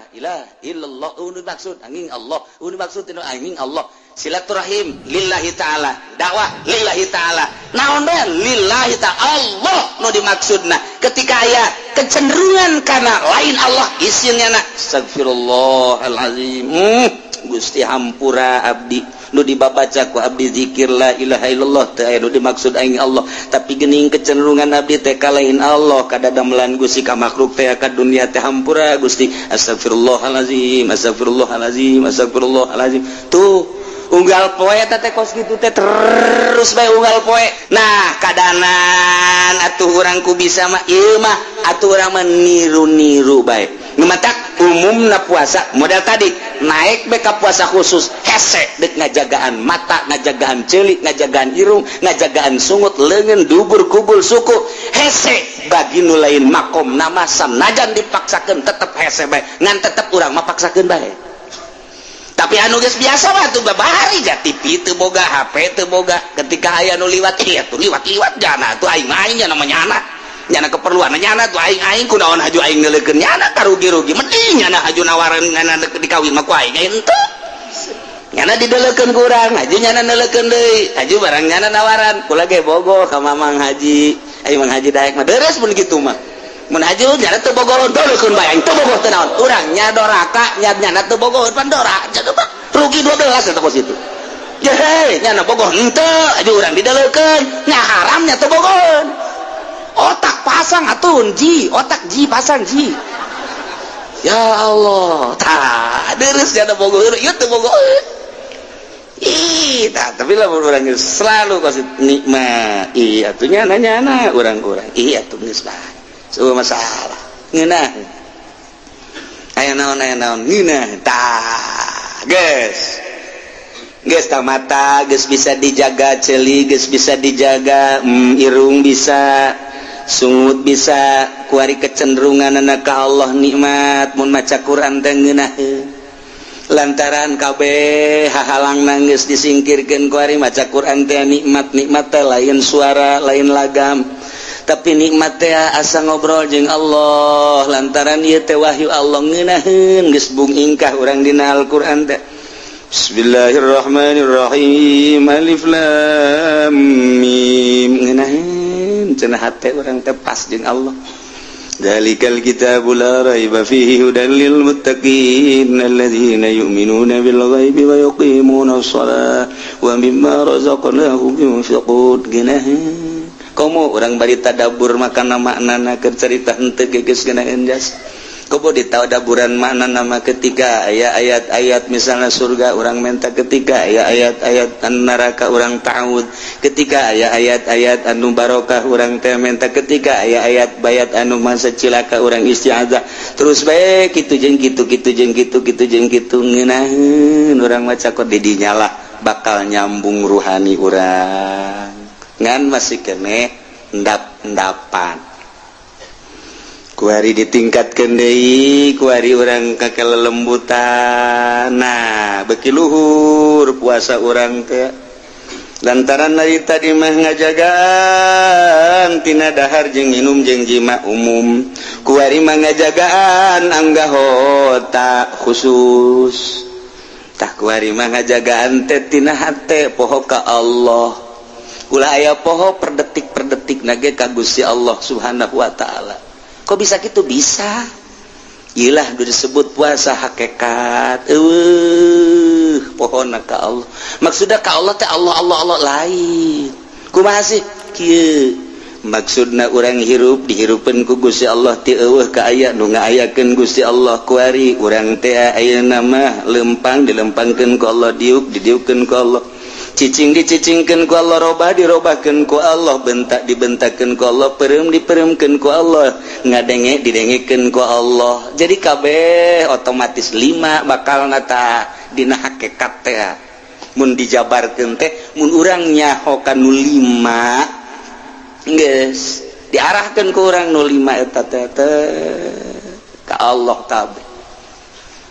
La ilaha illallah nu maksud angin Allah, nu maksud angin Allah. Silaturahim lillahi ta'ala, dakwah lillahi ta'ala, naon bae lillahi ta'ala, Allah nu dimaksudna. Ketika aya kecenderungan karena lain Allah, isinnya na astagfirullahalazim, Gusti, hampura abdi, nu dibabaca ku abdi zikir la ilaha illallah teh aya nu dimaksud aing Allah, tapi geuning kecenderungan abdi teh ka lain Allah, kadadamelan Gusti, ka makhluk teh, ka dunia teh. Hampura, Gusti. Astagfirullahalazim, astagfirullahalazim, astagfirullahalazim. Tuh, unggal poe eta teh kos kitu teh terus bae unggal poe. Nah, kadanan atuh urang ku bisa mah ieu mah atuh urang mah niru-niru bae. Nu matak umumna puasa model tadi naik bae ka puasa khusus, hese dek ngajagaan mata, ngajagaan ceuli, ngajagaan irung, ngajagaan sungut, leungeun, dubur, kubul, suku. Hese bagi nu lain makom nama, sanajan dipaksakeun tetep hese bae, ngan tetep urang mah paksakeun bae. Tapi anu geus biasa mah tuh, babari ga TV teu boga, HP teu boga, ketika aya nu liwat, iya tuh liwat-liwat jana tuh aing aing nya namanya anak nyana keperluan nyana tuh aing aing kunaon haju aing neuleukeun nyana, karugi-rugi. Mending nyana haju nawaran nyana dikawin mah ku aing henteu. Nyana dideulekeun ku urang, haju nyana neuleukeun deui, haju barang nyana nawaran kula ge bogoh ka Mamang Haji. Ayo, Mang Haji daek mah beres. Mun kitu mah, mun haju nyana teu bogoh, deulekeun bae. Aing teu bogoh teu naon, urang nya doraka nya nyana teu bogoh pan dora rugi 12 eta kos itu. Ye, nyana bogoh henteu, haju urang dideulekeun nya haramnya teu bogoh. Otak pasang atuh ji, otak ji, pasang ji. Ya Allah, tah deres nyana bogoh ieu teu bogoh. Ih, tah, tapi lah urang selalu kasih nikmat. Iya atuh nyana nyana urang-urang. Iya tuh geus bae. Semua masalah. Ngeunah. Aya naon, aya naon, ngeunah. Tah, geus. Geus tah, mata geus bisa dijaga, ceuli geus bisa dijaga, irung bisa, sungut bisa, kuari kecenderungan anak ka Allah nikmat, mun maca Quran teh ngeunaheun lantaran kabeh hahalang nangis disingkirkeun. Kuari maca Quran teh nikmat. Nikmat teh lain suara, lain lagam, tapi nikmat teh asa ngobrol jeung Allah, lantaran ieu teh wahyu Allah. Ngeunaheun geus bung ingkah urang dina Al-Qur'an teh. Bismillahirrahmanirrahim, alif lam mim, ngeunaheun cenah hate urang teh pas jeung Allah. Dzalikal kitabu la raiba fihi hudan lil muttaqin alladzina yu'minuna bil ghaibi wa yuqimuna shalah wa mimma razaqnahum yunfiqun. Ngeunaheun komo urang bari tadabbur makana maknana, keur carita henteu ge geus ngeunaheun jas. Komo ditadaburan makna nama, ketika aya ayat-ayat misalnya surga urang minta, ketika aya ayat-ayat neraka urang ta'awud, ketika aya ayat-ayat anu barokah urang teh minta, ketika aya ayat bayat anu masa cilaka urang isti'adzah. Terus bae kitu jeung kitu, kitu jeung kitu, kitu jeung kitu, ngeunaheun urang maca kok didinya lah bakal nyambung ruhani urang, ngan masih kene endap-endapan. Kuari ditingkatkan deui, kuari urang ka kelelembutan. Nah, beki luhur puasa urang teh lantaran dari tadi mah ngajagaan tina dahar jeung minum jeung jima umum, kuari mah ngajagaan anggahota khusus. Tah, kuari mah ngajagaan teh tina hate, poho ka Allah, ulah aya poho per detik per detik nage ka Gusti Allah Subhanahu wa Ta'ala. Kok bisa gitu? Bisa. Ilah disebut puasa hakikat. Eueuh pohona ka Allah. Maksudnya ka Allah teh Allah Allah Allah lain. Kumaha sih? Kieu. Maksudna urang hirup dihirupeun ku Gusti Allah, ti eueuh ka aya nu ngaayakeun Gusti Allah. Kuari urang teh ayeuna mah lempang dilempangkeun ku Allah, diuk didiukkeun ku Allah, cicing dicicingkeun ku Allah, robah dirobahkeun ku Allah, bentak dibentakeun ku Allah, peureum dipereumkeun ku Allah, ngadenge didengekeun ku Allah. Jadi kabeh otomatis lima bakal nata dina hakikat teh mun dijabarkeun teh. Mun urang nyaho ka nu lima, geus diarahkeun ku urang nu lima eta teh ka Allah kabeh.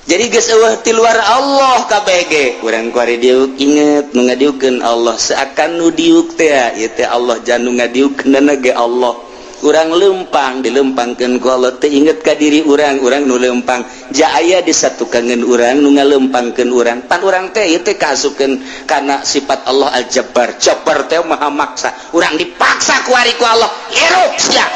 Jadi geus eueuh ti luar Allah kabeh ge. Urang kuari diuk inget nu ngadiukeun Allah, seakan nu diuk teh ieu teh Allah, jan nu ngadiukeunna ge Allah. Urang lempang, dilempangkeun ku Allah teh. Inget ka diri urang, urang nu lempang ja aya di satu kangen urang nu ngalempangkeun urang. Pan urang teh ieu teh kaasupkeun kana sifat Allah Al-Jabbar. Jabbar teh maha maksa. Urang dipaksa ku ari ku Allah, hirup sia,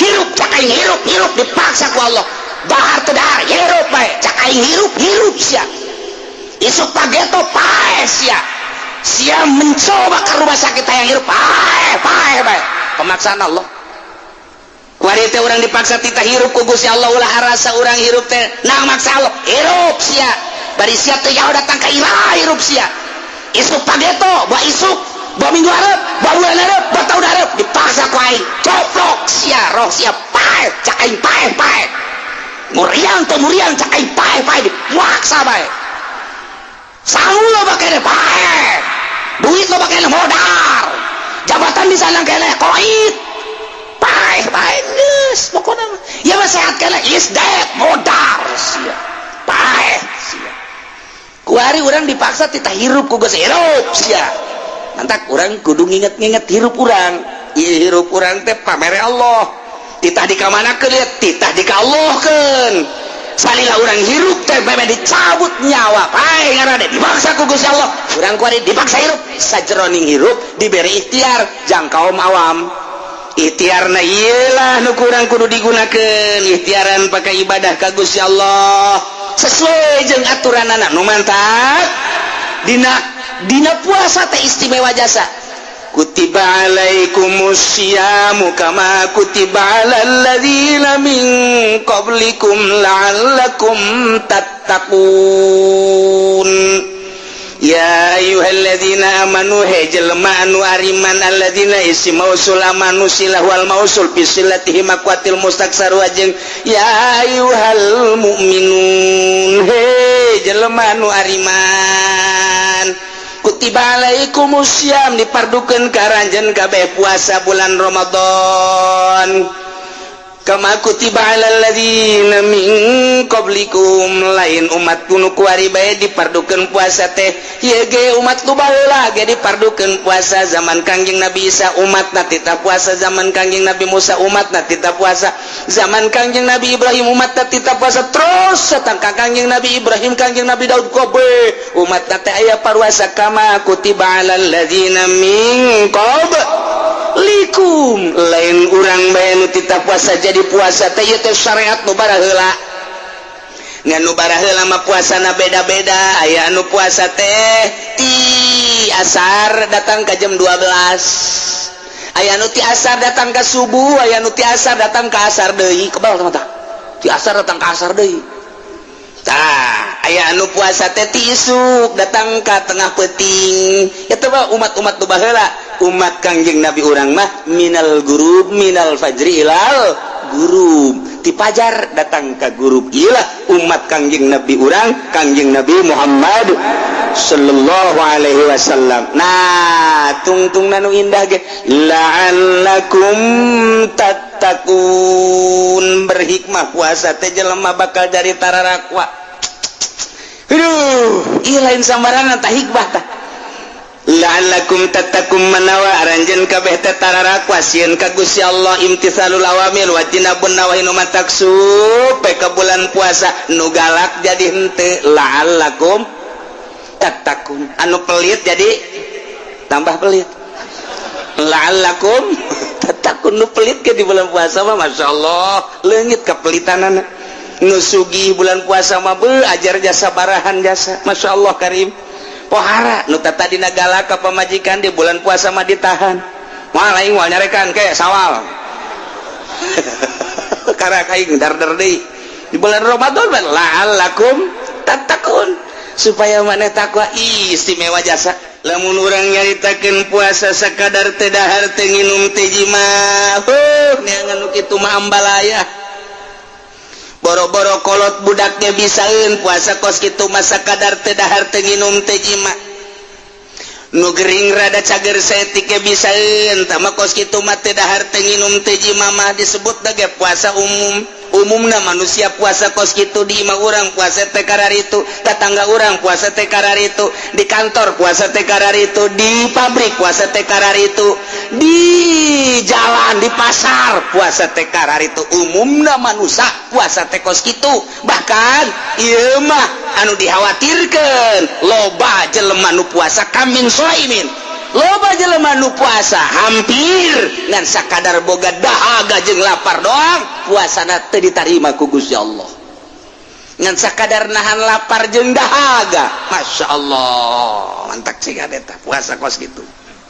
hirup, cak aing hirup, hirup. Dipaksa ku Allah, dahar teu dahar hirup bae, cak aing hirup, hirup sia. Isuk pageto paeh sia. Sia mencoba ke rumah sakit, hayang hirup, paeh, paeh bae. Pemaksaan Allah. Kuari teh urang dipaksa titah hirup ku Gusti Allah. Ulah harasa urang hirup teh nang maksa Allah. Hirup sia, bari sia teh jauh datang ka iraha hirup sia. Isuk pageto, buah isuk, buah minggu hareup, buah bulan hareup, buah tahun hareup, dipaksa ku aing, coplok sia roh sia, paeh, cak aing paeh, paeh. Muriang teh muriang, cak aing paeh, paeh. Dipaksa bae. Sangu loba kene, paeh. Duit loba kene, modar. Jabatan di sana kene, koit, paeh, paeh. Geus pokona mah ya mah sehat kene, is dead, modar sia, paeh sia. Kuari urang dipaksa titah hirup ku geus, hirup sia. Mantak urang kudu nginget-nginget hirup urang. Ieu hirup urang teh pamere Allah, titah dikamanakeun lihat, titah dikallahkeun. Salila urang hirup teh meme dicabut nyawa, paeh ngaranna, dipaksa ku Gusti Allah. Urang kuari dipaksa hirup. Sajeroning hirup diberi ikhtiar jang kaum awam. Ikhtiarna iyalah nu kurang kudu digunakan, ikhtiaran pakai ibadah ka Gusti Allah sesuai jeung aturan anak nu mantap. Dina dina puasa teh istimewa jasa. Kutiba alaikumusyiyamu kama kutiba alal ladzina min qablikum la'allakum tattaqun. Ya ayyuhalladzina amanu, he jelema anu ariman. Alladzina isim mausul, amanu silah, wal mausul bi silatihi maqwatil mustaksar wajeng. Ya ayyuhal mu'minun, he jelema anu ariman, kutiba alaikumusiyam, dipardukeun ka aranjeun kabeh puasa bulan Ramadan, kama kutiba alal ladzina min qablikum. Lain umat nu kuari bae dipardukeun puasa teh, ieu ge umat nu baheula ge dipardukeun puasa. Zaman Kangjeng Nabi Isa umatna tita puasa, zaman Kangjeng Nabi Musa umatna tita puasa, zaman Kangjeng Nabi Ibrahim umatna tita puasa, terus satangka Kangjeng Nabi Ibrahim, Kangjeng Nabi Daud, kobe umatna teh aya paruasa. Kama kutiba alal ladzina min qablikum, lain urang bae nu tita puasa. Jadi puasa teh ieu teh syariat nu baraheula. Ngan nu baraheula mah puasana beda-beda. Aya anu puasa teh ti asar datang ke jam 12, aya anu ti asar datang ke subuh, aya anu ti asar datang ke asar deui. Kebal mata ti asar datang ke asar deui. Tah, aya anu puasa teh ti isuk datang ke tengah peuting. Eta mah umat-umat nu baheula. Umat Kangjeng Nabi urang mah minal gurub, minal fajri ilal gurub, ti pajar datang ke gurub. Iyalah umat Kangjeng Nabi urang, Kangjeng Nabi Muhammad sallallahu alaihi wasallam. Nah, tungtung nanu indah ge la'allakum tattaqun. Berhikmah puasa teh, jelema bakal jadi tararakwa. Aduh, ieu lain sambarangan tah hikmah tah. La'allakum tattaqun, manawa aranjeun kabeh teh tararakwa, sieun ka Gusti Allah, imtithalul awamir wa tinabun nawahi. Nu matak supe ka bulan puasa nu galak jadi henteu, la'allakum tattaqun. Anu pelit jadi tambah pelit, la'allakum tattaqun. Nu pelit ke di bulan puasa mah Masya Allah leungit kepelitanana. Nu sugih bulan puasa mah be ajar jasa barahan jasa, Masya Allah karim. Pohara nu tadina galak ka pamajikan, di bulan puasa mah ditahan. Moal aing, moal nyarekan ke sawal karak aing dar-dar deui. Di bulan Ramadan mah la'allakum tattaqun, supaya maneh takwa. Istimewa jasa. Lamun urang nyaritakeun puasa sakadar teu dahar, teu nginum, teu jima, huh, neangan nu kitu mah ambalaya. Boro-boro kolot, budaknya bisaeun puasa kos kitu mah, sakadar teu dahar, teu nginum, teu jima. Nu gering rada cager saeutik ge bisaeun. Tah mah kos kitu mah, teu dahar, teu nginum, teu jima mah disebut ge puasa umum. Umumna manusia puasa kos kitu. Di imah urang puasa teh kararitu, tetangga urang puasa teh kararitu, di kantor puasa teh kararitu, di pabrik puasa teh kararitu, di jalan, di pasar puasa teh kararitu. Umumna manusia puasa teh kos kitu. Bahkan ieu mah anu dikhawatirkan, loba jelema nu puasa kamin soimin, loba jelema nu puasa hampir ngan sakadar boga dahaga jeung lapar doang, puasana teu ditarima ku Gusti Allah, ngan sakadar nahan lapar jeung dahaga. Masya Allah, mantap sih eta puasa kos gitu.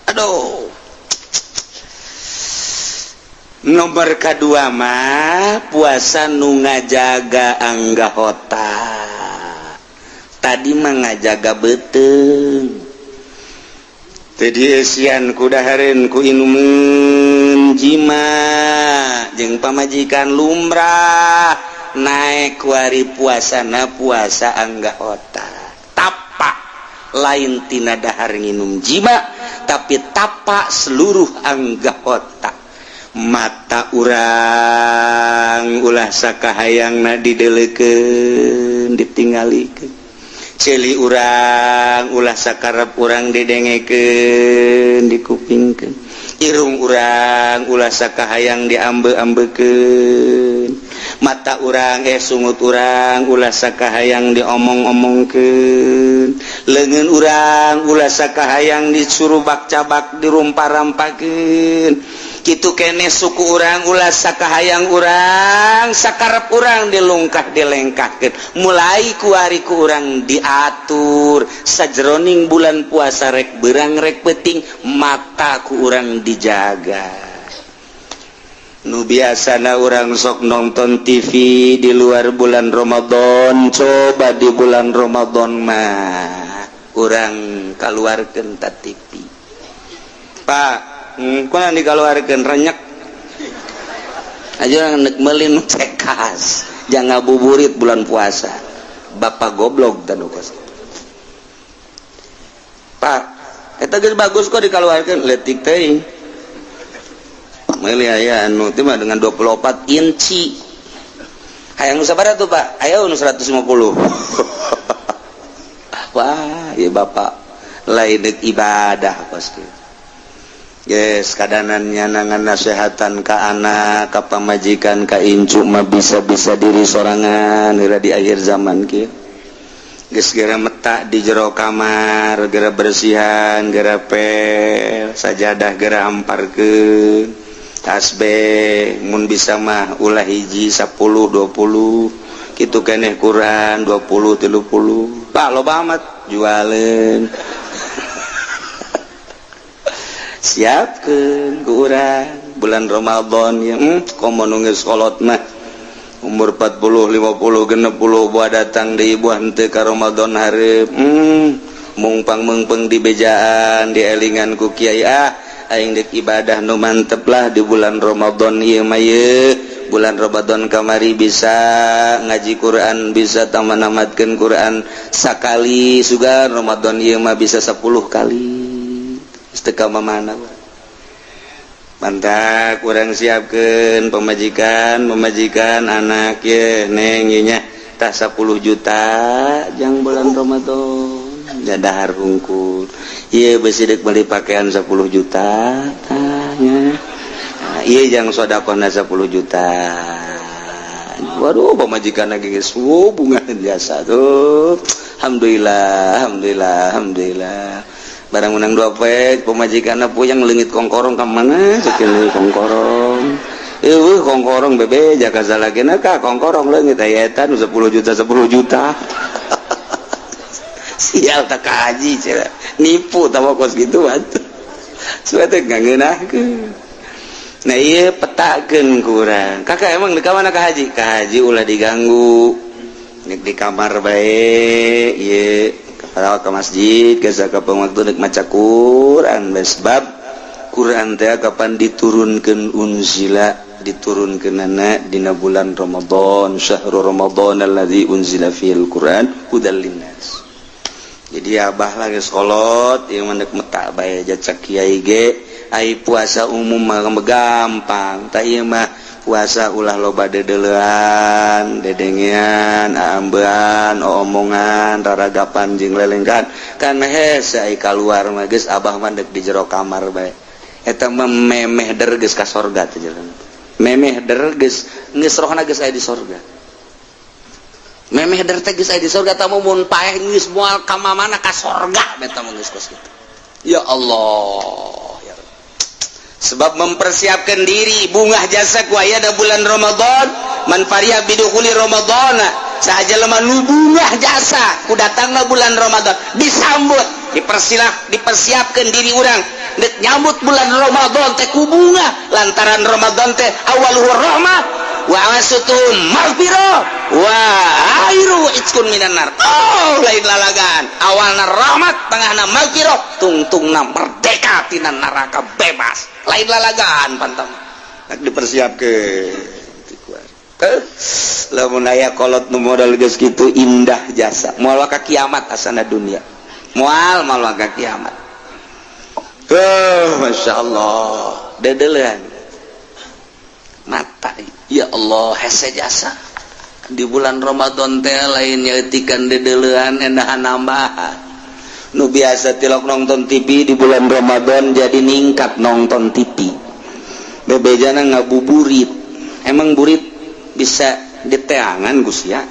Aduh, nomor kedua mah puasa nu ngajaga anggota. Tadi mah ngajaga beuteung, teu dieusian ku dahareun, ku inumeun jima jeung pamajikan, lumrah naek kuari puasana puasa anggota. Tapa lain tina dahar nginum jima, tapi tapa seluruh anggota. Mata urang ulah sakahayangna didelekeun, ditinggalikeun. Ceuli urang ulah sakarep urang didengekeun, dikupingkeun. Irung urang ulah sakahayang diambe-ambekeun. Mata urang, eh, sungut urang ulah sakahayang diomong-omongkeun. Leungeun urang ulah sakahayang disuruh bak-cabak, dirumpah-rampakeun. Kitu kene suku urang, ulah sakahayang urang, sakarep urang dilungkah, dilengkahkeun. Mulai kuari ku urang diatur sajroning bulan puasa, rek berang rek peting, mata ku urang dijaga. Nu biasana urang sok nonton TV di luar bulan Ramadan, coba di bulan Ramadan mah urang keluarkan ta TV, Pak. Kunaon dikeluarkan? Renyek aja nek meuli nu cekas, jangan ngabuburit bulan puasa. Bapak goblok dan kos, Pak. Eta geus bagus kok dikeluarkan, letik teuing. Meuli aya anu teh mah dengan 24 inci. Hayang nu sabaraha tuh, Pak? Aya nu 150. Wah, ya bapak lain deuk ibadah pasti. Yes, kadanan nyanangan nasehatan ka anak, ka pamajikan, ka incu mah bisa-bisa diri sorangan heula di akhir zaman kieu. Geus gera metak di jero kamar, gera bersihan, gera pel, sajadah gera hamparkeun. Tasbih mun bisa mah ulah hiji, 10, 20 kitu keneh. Quran 20, 30. Pak, loba amat, jualeun. Siapkeun ku urang bulan Ramadan ya. Komo nu geus kolot mah, umur 40, 50, 60, buah datang di buah henteu ka Ramadan hareup, mungpang mengpeng di bejaan, dielingan ku kiai. Ah, aing dek ibadah nu mantep lah di bulan Ramadan ieu mah. Ye bulan Ramadan kamari bisa ngaji Quran, bisa taman namatkeun Quran sakali, sugan Ramadan ieu mah bisa 10 kali. Geus teu ka mana. Mantap, kurang siapkan pemajikan, pemajikan, anak ye, neng ye nya, tah 10 juta jang bulan Ramadan, dahar hungkul. Ieu besi dek beli pakaian 10 juta tanya. Nah, ieu jang sodakohna 10 juta. Waduh, pamajikan lagi geus bunga biasa tuh. Alhamdulillah, alhamdulillah, alhamdulillah. Barang menang dua poe, pamajikan puyang, leungit kongkorong ka mana ceuk kongkorong. Eueuh kongkorong bebe jaka salagena ka kongkorong leungit aya eta nu 10 juta, 10 juta. Sial tak haji cenah. Nipu tah kos kitu atuh. Supaya teh ngageunahkeun. Nah, iya, petakeun kurang. Kakak emang di mana ka haji? Ka haji ulah diganggu. Nek di kamar bae ieu kalau ke masjid geus kapan waktu nek maca Quran. Sebab Quran teh kapan diturunkeun? Unzila, diturunkeunana dina bulan Ramadan, syahrul Ramadan alladzi unzila fil Quran hudal linnas. Jadi abah lagi sekolot yang mendek metak bae jacak kiai ge. Ai puasa umum mah gampang, tak ieu mah. Puasa ulah loba dedelean, dedengean, aambean, omongan, raragapan jeung lelengkan. Kan hese ai kaluar mah geus abah mah deuk di jero kamar bae. Eta mah memeh der geus ka sorga teh jelema. Memeh der geus geus rohna geus aya di sorga. Memeh der teh geus aya di sorga, tamu mun paeh geus moal ka mamana ka sorga beta mah geus kos kitu. Ya Allah, ya Rabb. Sebab mempersiapkan diri bungah jasa ku aya da bulan Ramadan. Man fariha bidukhuli Ramadana, saha jelema nu bungah jasa ku datangna bulan Ramadan, disambut, dipersilah, dipersiapkan diri urang dek nyambut bulan Ramadan teh ku bunga, lantaran Ramadan teh awaluhu rahmah wa awsatuhu maghfirah wa akhiruhu itqun minan nar. Oh, lain lalagan, awalna rahmat, tengahna maghfirah, tungtungna merdeka tina neraka, bebas. Lain lalagan pantam. Dipersiapkeun. Lamun aya kolot nu modal geus kitu, indah jasa, moal ka kiamat asana dunia, moal moal ka kiamat. Oh, Masya Allah, dedelean mata, ya Allah, hese jasa di bulan Ramadan teh. Lain nyaetikan dedelean, endahan nambahan. Nu biasa tilok nonton TV, di bulan Ramadan jadi ningkat nonton TV. Bebejana ngabuburit, emang burit bisa diteangan Gus ya?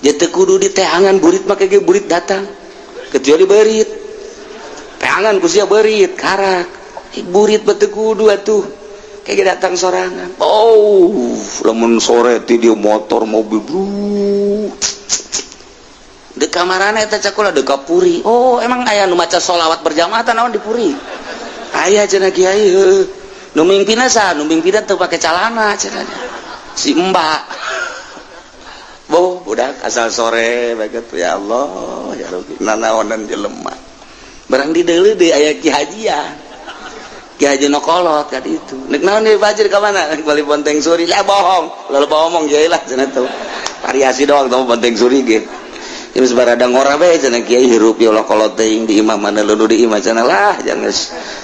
Jadi kudu diteangan burit mah, kayak burit datang, kecuali berit teangan Gus ya, berit karak. Burit betul kudu atuh, kayak datang sorangan. Oh, lamun sore ti dia motor mobil bro di kamarana eta cakula deka puri. Oh, emang aya nu maca sholawat berjamaah naon di puri? Aya cenah, kiai heuh. Nu mimpinna saha? Nu mimpinna teu pake calana cenah, si mbak. Boh, budak asal sore begitu. Ya Allah, ya Rabbi, nanaonan jelema barang di deuleu deui aya ki hajian, Ki Haji nokolot kan itu. Nek naon deui fajr ka mana? Bali Bonteng Suri lah, bohong. Lalu bohong kiai lah cenah tuh. Variasi doang tuh Bonteng Suri ge. Ya geus barada ngora bae cenah kiai, hirup ya Allah, kolot teuing di imah mana leuneuh di imah cenah lah, jangan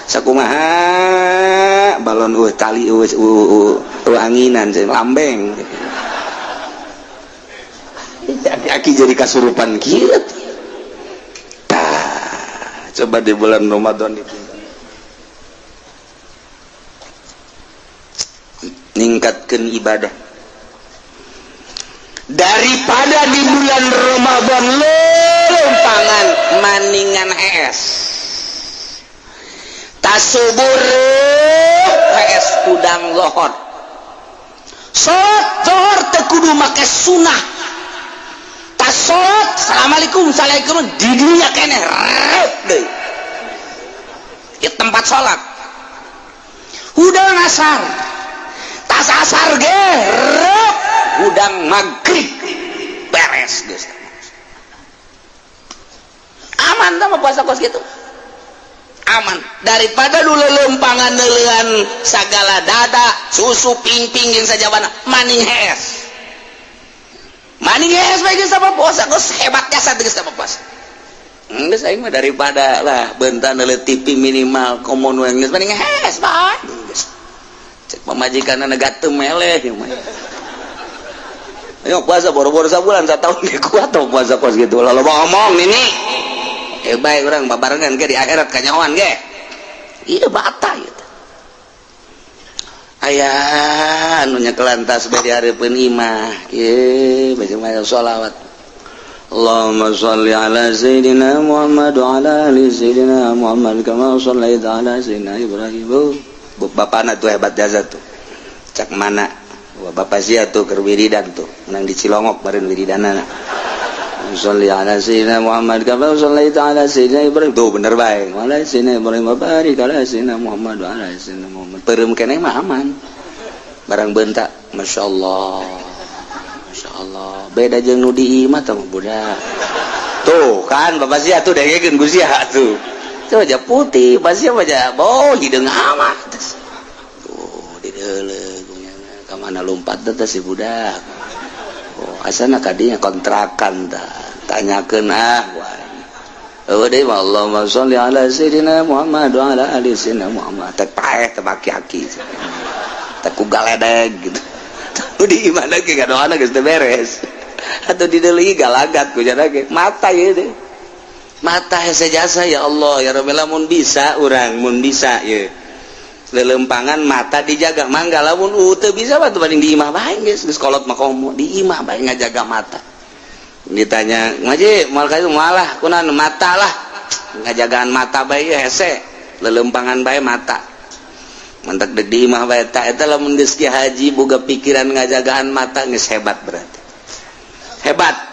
sakumaha balon eueuh tali eueuh eueuh anginan cenah lambeng. Aki jadi kasurupan kieu. Tah, coba di bulan Ramadan itu ningkatkan ibadah daripada di bulan Ramadan lempangan maningan hees tasubur, hees udang lohor, salat lohor teu kudu make sunah. Tas salat, assalamualaikum, assalamualaikum, di dunia keneh rep deui di tempat salat. Hudang asar, tas asar ge rep, hudang maghrib beres geus, aman sama puasa kos gitu, aman daripada dulu lempangan neulean sagala dada susu ping-ping jeung sajabana. Maning hees, maning hees bae geus sama puasa geus hebat jasa geus sama puasa. Geus aing mah daripada lah bentar neuleuh TV minimal komo nu geus maning hees bae geus. Cek pamajikanna gatem meleh ieu mah. Ayo puasa boro-boro sabulan, satahun ge kuat tuh puasa kos gitu. Lalu mau ngomong ini. Eh, baik orang babarengan ge di akhirat kanyawan ge. Iya bata gitu. Aya anu nyekelan tasbih di hareupeun imah. Kieu baca maca sholawat. Allahumma shalli ala sayyidina Muhammad wa ala ali sayyidina Muhammad kama shallaita ala sayyidina Ibrahim. Oh, bapana tuh hebat jasa tuh. Cak mana? Wah, bapak sia tuh keur wiridan tuh, menang di Cilongok baren wiridanana. Sholli ala sayyidina Muhammad kama shallaita ala sayyidina Ibrahim. Tuh bener bae. Wa ala sayyidina Ibrahim wa barik ala sayyidina Muhammad wa ala sayyidina Muhammad. Peureum keneh mah aman. Barang bentak, Masya Allah. Masya Allah. Beda jeung nu di imah tah budak. Tuh kan bapak sia tuh dengekeun ku sia tuh. Coba aja putih, bapak sia mah aja oh hideung amat. Tuh di deuleu ka mana lompat teh si budak. Oh, asana kadinya kontrakan tah. Tanyakeun ah wah. Eueuh deui mah Allahumma sholli ala sayyidina Muhammad wa ala ali sayyidina Muhammad. Teh paeh teh baki-aki. Tak ku galedeg gitu. Di imah ge ngadoana geus teu beres. Atau di deui galagat ku jana ge. Mata ieu teh. Mata hese jasa ya Allah ya Rabbi, lamun bisa urang, mun bisa ye. Lelempangan mata dijaga mangga, lamun teu bisa mah banding di imah bae geus, geus kolot mah komo di imah bae ngajaga mata. Ditanya ngaji moal ka malah kunaon mata lah, ngajagaan mata bae hese, lelempangan bae mata. Mantak dek di imah bae ta eta. Lamun geus ki haji boga pikiran ngajagaan mata geus hebat, berarti hebat.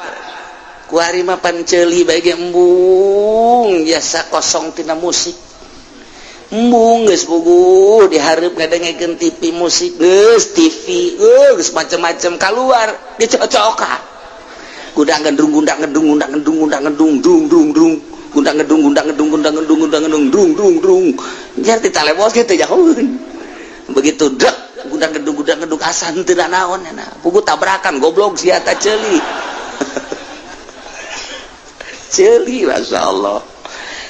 Kuari mah pan ceuli bae ge embung, biasa kosong tina musik, embung geus puguh dihareup ngadengekeun TV musik, geus TV geus macem-macem keluar dicocokan, gundang gendung gundang gendung gundang gendung gundang gendung dung dung dung gundang gedung gundang gedung gundang gedung gundang gedung dung dung dung jar ditalebos gitu jauh begitu dek gundang gedung gundang gedung asa henteu naon nya puguh tabrakan goblok sia ta ceuli ceuli. Masya Allah,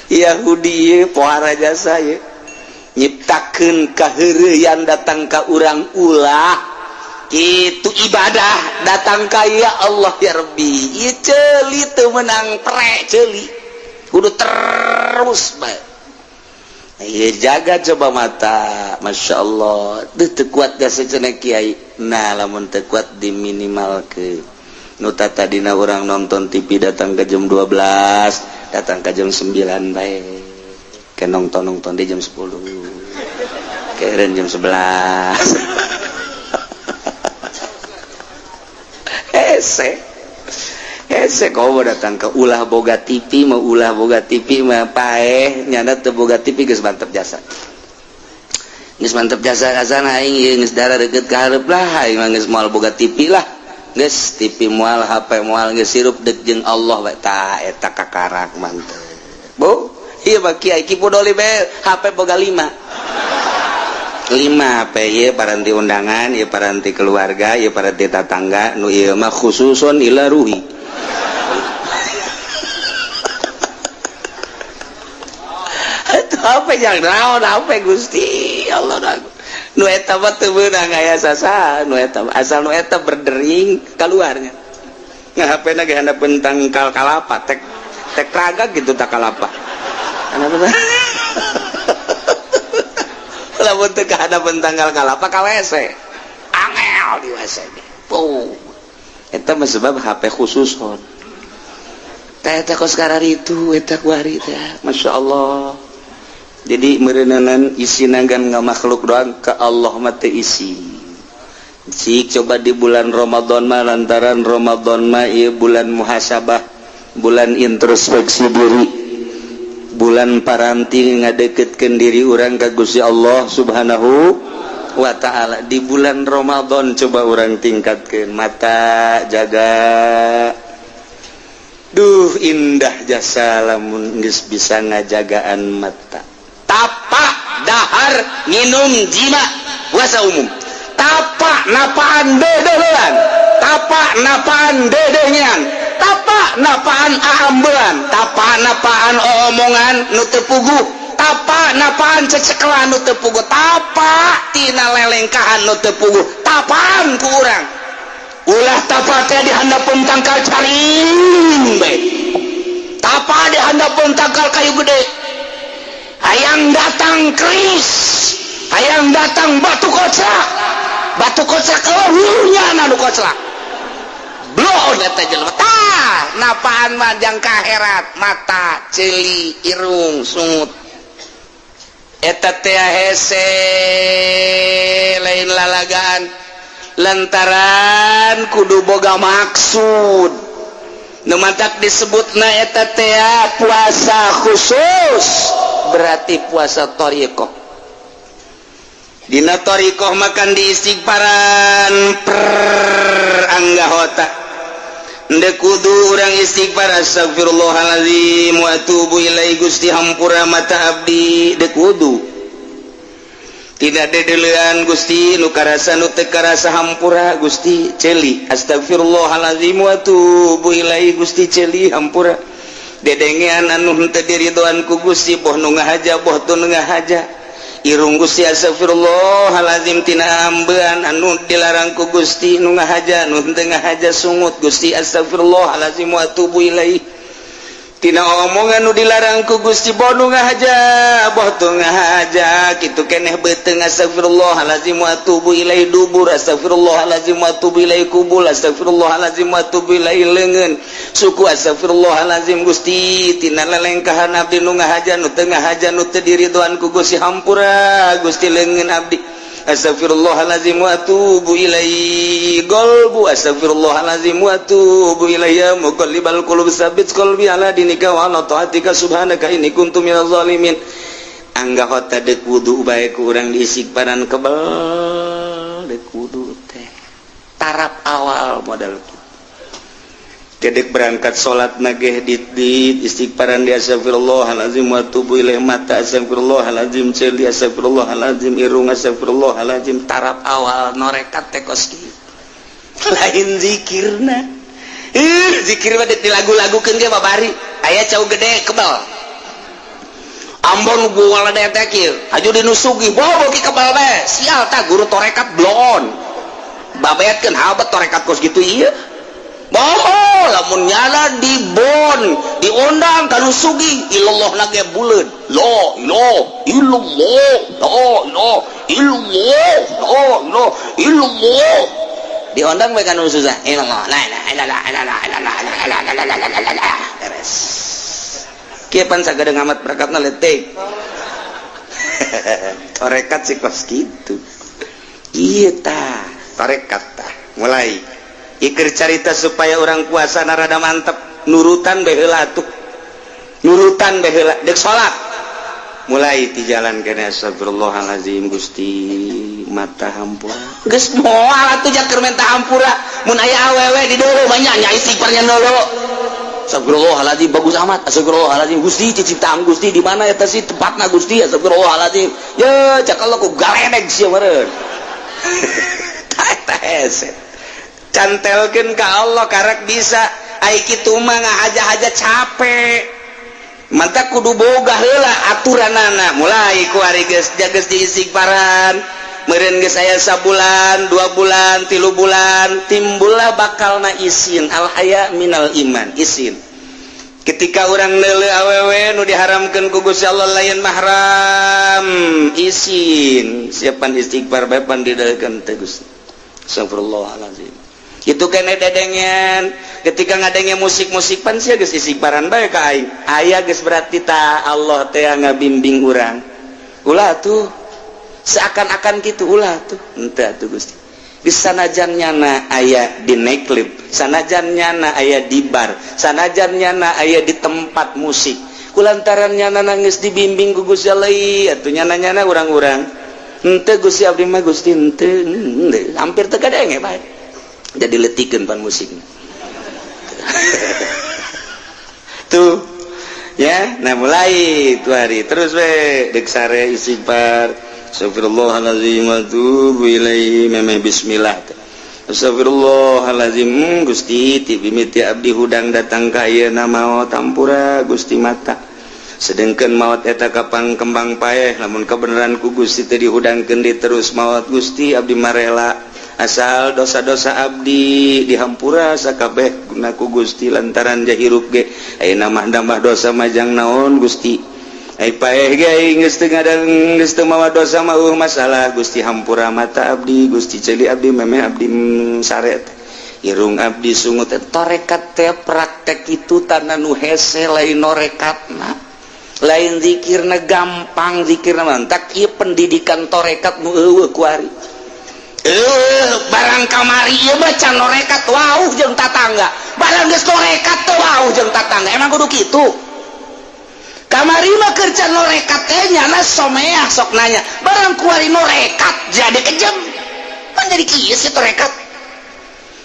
Yahudi pohara jasa ye nyiptakeun kaheureuyan datang ka urang, ulah itu ibadah datang ka ya Allah ya Rabbi. Ieu ceuli teu meunang pre, ceuli kudu terus bae. Iya, jaga coba mata. Masya Allah. Teu kuat gak secenah kiai. Nah, lamun teu kuat di minimal ke nu tadina orang nonton TV datang ke jam 12, datang ke jam 9 bae. Ke nonton nonton di jam 10, keren jam 11. Hese hese kau mau datang ke ulah boga TV, mau ulah boga TV mah paeh nyana teu boga TV geus mantep jasa, geus mantep jasa kasana aing ieu geus darah deukeut ka hareup lah. Aing mah geus moal boga TV lah, geus TV moal, HP moal, geus sirup deuk jeung Allah bae. Ta eta kakarak mantep bu. Ieu mah kiai Ki Pudoli bae HP boga 5 5 HP. Ieu paranti undangan, ieu paranti keluarga, ieu paranti tatangga, nu ieu mah khususun ila ruhi. Apa yang naon apa Gusti Allah nu eta mah teu meunang aya sasa nu eta, asal nu eta berdering keluarnya nggak HP na ge handapeun tangkal kalapa tek tek raga gitu tak kalapa. Lamun teu kahadapeun tangkal kalapa ka WC angel di WC ge. Eta mah sebab HP khusus hon teh eta kos kararitu eta kuari teh. Masya Allah. Jadi merenanan isi nanggan nggak makhluk doang, ke Allah mah teu isi. Cik coba di bulan Ramadan mah, lantaran Ramadan mah ieu bulan muhasabah, bulan introspeksi diri, bulan paranti ngadeketkeun diri urang ka Gusti Allah Subhanahu wa Ta'ala. Di bulan Ramadan coba urang tingkatkeun mata, jaga. Duh, indah jasa lamun geus bisa ngajagaan mata. Tapak dahar minum jima puasa umum, tapak napaan dedehan, tapak napaan dedengan, tapak napaan aambean, tapak napaan omongan nu teu puguh, tapak napaan cecekelan nu teu puguh, tapak tina lelengkahan nu teu puguh, tapaan ku urang. Ulah tapa teh di handapeun tangkal caring bae, tapa di handapeun tangkal kayu gede. Hayang datang keris, hayang datang batu koclak, batu koclak eueuhnya nu koclak bloon eta jelema. Tah napaan mah jang kaherat mata, ceuli, irung, sungut eta teh hese, lain lalagaan, lantaran kudu boga maksud. Nu matak disebutna eta teh puasa khusus, berarti puasa thoriqoh. Dina thoriqoh makan di istighfaran per anggahota. Ndek kudu urang istighfar astagfirullahalazim wa atubu ilaihi, Gusti hampura mata abdi. Dek kudu tidak dedelean Gusti, nu karasa nu teu karasa hampura Gusti. Ceuli astagfirullahalazim wa atubu ilaihi, Gusti ceuli hampura dedengean anu henteu diridoan ku Gusti, boh nu ngahaja boh teu nu ngahaja. Irung, Gusti, astagfirullahalazim tina ambean anu dilarang ku Gusti, nu ngahaja, nu teu ngahaja. Sungut, Gusti, astagfirullahalazim wa atubu ilaih tina omongan nu dilarang ku Gusti, boh nu ngahaja, boh teu ngahaja, kitu keneh. Beuteung, astagfirullahalazim wa atubu ilaih. Dubur, astagfirullahalazim wa atubu ilaih. Kubul, astagfirullahalazim wa atubu ilaih. Leungeun, suku, astagfirullahalazim Gusti tina lelengkahan abdi, nu ngahaja, nu teu ngahaja, nu teu diridoan ku Gusti, hampura Gusti. Leungeun abdi, astagfirullahalazim wa atubu ilaih. Golbu, astagfirullahalazim wa atubu ilaih. Ya muqallibal qulub, tsabbit qalbi ala dinika wa ala taatika, subhanaka inni kuntu minaz zalimin. Angga hota dek wudu bae ku urang diistighfaran, kebel dek wudu teh. Tarap awal modal Dedek berangkat salat nageh di istighfaran di astagfirullahalazim wa atubu ilaih. Mata, astagfirullahalazim. Ceuli, astagfirullahalazim. Irung, astagfirullahalazim. Tarap awal norekat teh kos kieu, lain zikirna. Ih, zikir mah dilagu-lagukeun ge babari aya cau gede kebal Ambon gua teh kieu haju dinusugi bobo ki kebal bae. Sial tah guru torekat blon babeatkeun habet torekat kos gitu. Ieu boho lamun nyala di bon diundang kanu sugi ilallah lagi buleud la ilaha illallah, la ilaha illallah, la ilaha illallah. Diundang bae kanu susah ilallah, la ilaha illallah, la ilaha illallah, la ilaha illallah. Beres kieu pan sagadeng amat berakatna letik. Torekat sih kos kitu. Ieu tah torekat tah. Mulai ikir carita supaya orang puasa rada mantep, nurutan baheula tuh, nurutan baheula. Dek salat mulai di jalan kene, astagfirullahalazim Gusti, mata hampura. Geus moal atuh jaker minta hampura mun aya awewe di dulu banyak nya istighfarnya dulu. Astagfirullahaladzim, bagus amat. Astagfirullahaladzim Gusti, ciptaan Gusti di mana eta sih tempatna Gusti? Astagfirullahaladzim. Ya cak Allah ku galedeg sia meureun. Eta hese cantelkeun ka Allah karak bisa. Ai kitu mah ngahaja-haja capek, mantap. Kudu boga heula aturanana. Mulai ku ari geus geus diistighfaran meureun geus aya sabulan, 2 bulan, 3 bulan, timbullah bakalna isin. Al haya minal iman. Isin ketika orang neuleu awewe nu diharamkeun ku Gusti Allah, lain mahram, isin. Siapan istighfar bae pan didalkeun teh Gusti. Astagfirullahalazim. Itu kene dedengen ketika ngadenge musik-musik pan sia geus istighfaran bae ka aing aya geus. Berarti ta Allah teh ngabimbing urang, ulah tuh, seakan-akan gitu, ulah tuh, henteu atuh Gusti. Di sanajan nyana aya di nightclub, sanajan nyana aya di bar, sanajan nyana aya di tempat musik, kulantaran nyana nangis dibimbing ku Gusti Allah atuh nyana-nyana urang-urang henteu Gusti, abdi mah Gusti henteu, hampir teu kadenge bae, jadi letikeun pan musiknya tuh ya. Nah, mulai tuh hari terus we dek sare istighfar, astagfirullahalazim wa atubu ilaihi, memeh bismillah, astagfirullahalazim. Gusti, ti mimiti abdi hudang datang ka ayeuna maot, hampura Gusti mata. Sedengkeun maot eta kapang kembang paeh, lamun kebenaran ku Gusti teh dihudangkeun di terus maot Gusti, abdi marela asal dosa-dosa abdi dihampura sakabeh guna ku Gusti, lantaran jahirup ge ayeuna mah nambah dosa majang naon Gusti. Ai paeh ge geus teu ngadang, geus teu mawa dosa mah masalah Gusti. Hampura mata abdi Gusti, ceuli abdi, memeh abdi sare, irung abdi, sungut. Torekat teh praktek itu tanah nu hese, lain norekatna, lain zikirna gampang, zikirna mantak. Ieu pendidikan torekat nu eueuh kuari. Barang kamari ieu mah can norekat wauh jeung tatangga, barang geus norekat teh wauh jeung tatangga. Emang kudu kitu? Kamari mah keur can norekat teh nyana someah, sok nanya. Barang kuari norekat jadi kejem kan, jadi kieu sih torekat.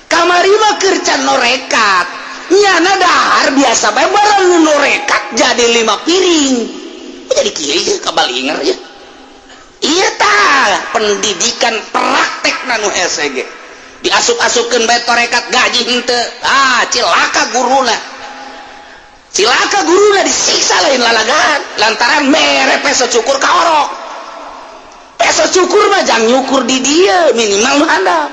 Kamari mah keur can norekat nyana dahar biasa bae, barang norekat jadi lima piring, jadi kieu kabalinger ya. Iya tah pendidikan praktek nanu hese ge diasup-asupkeun bae torekat, gaji henteu. Ah, cilaka guruna, cilaka guruna, disiksa lain lalagan lantaran mere peso cukur ka orok. Peso cukur mah jang nyukur di dia, minimal nu handap.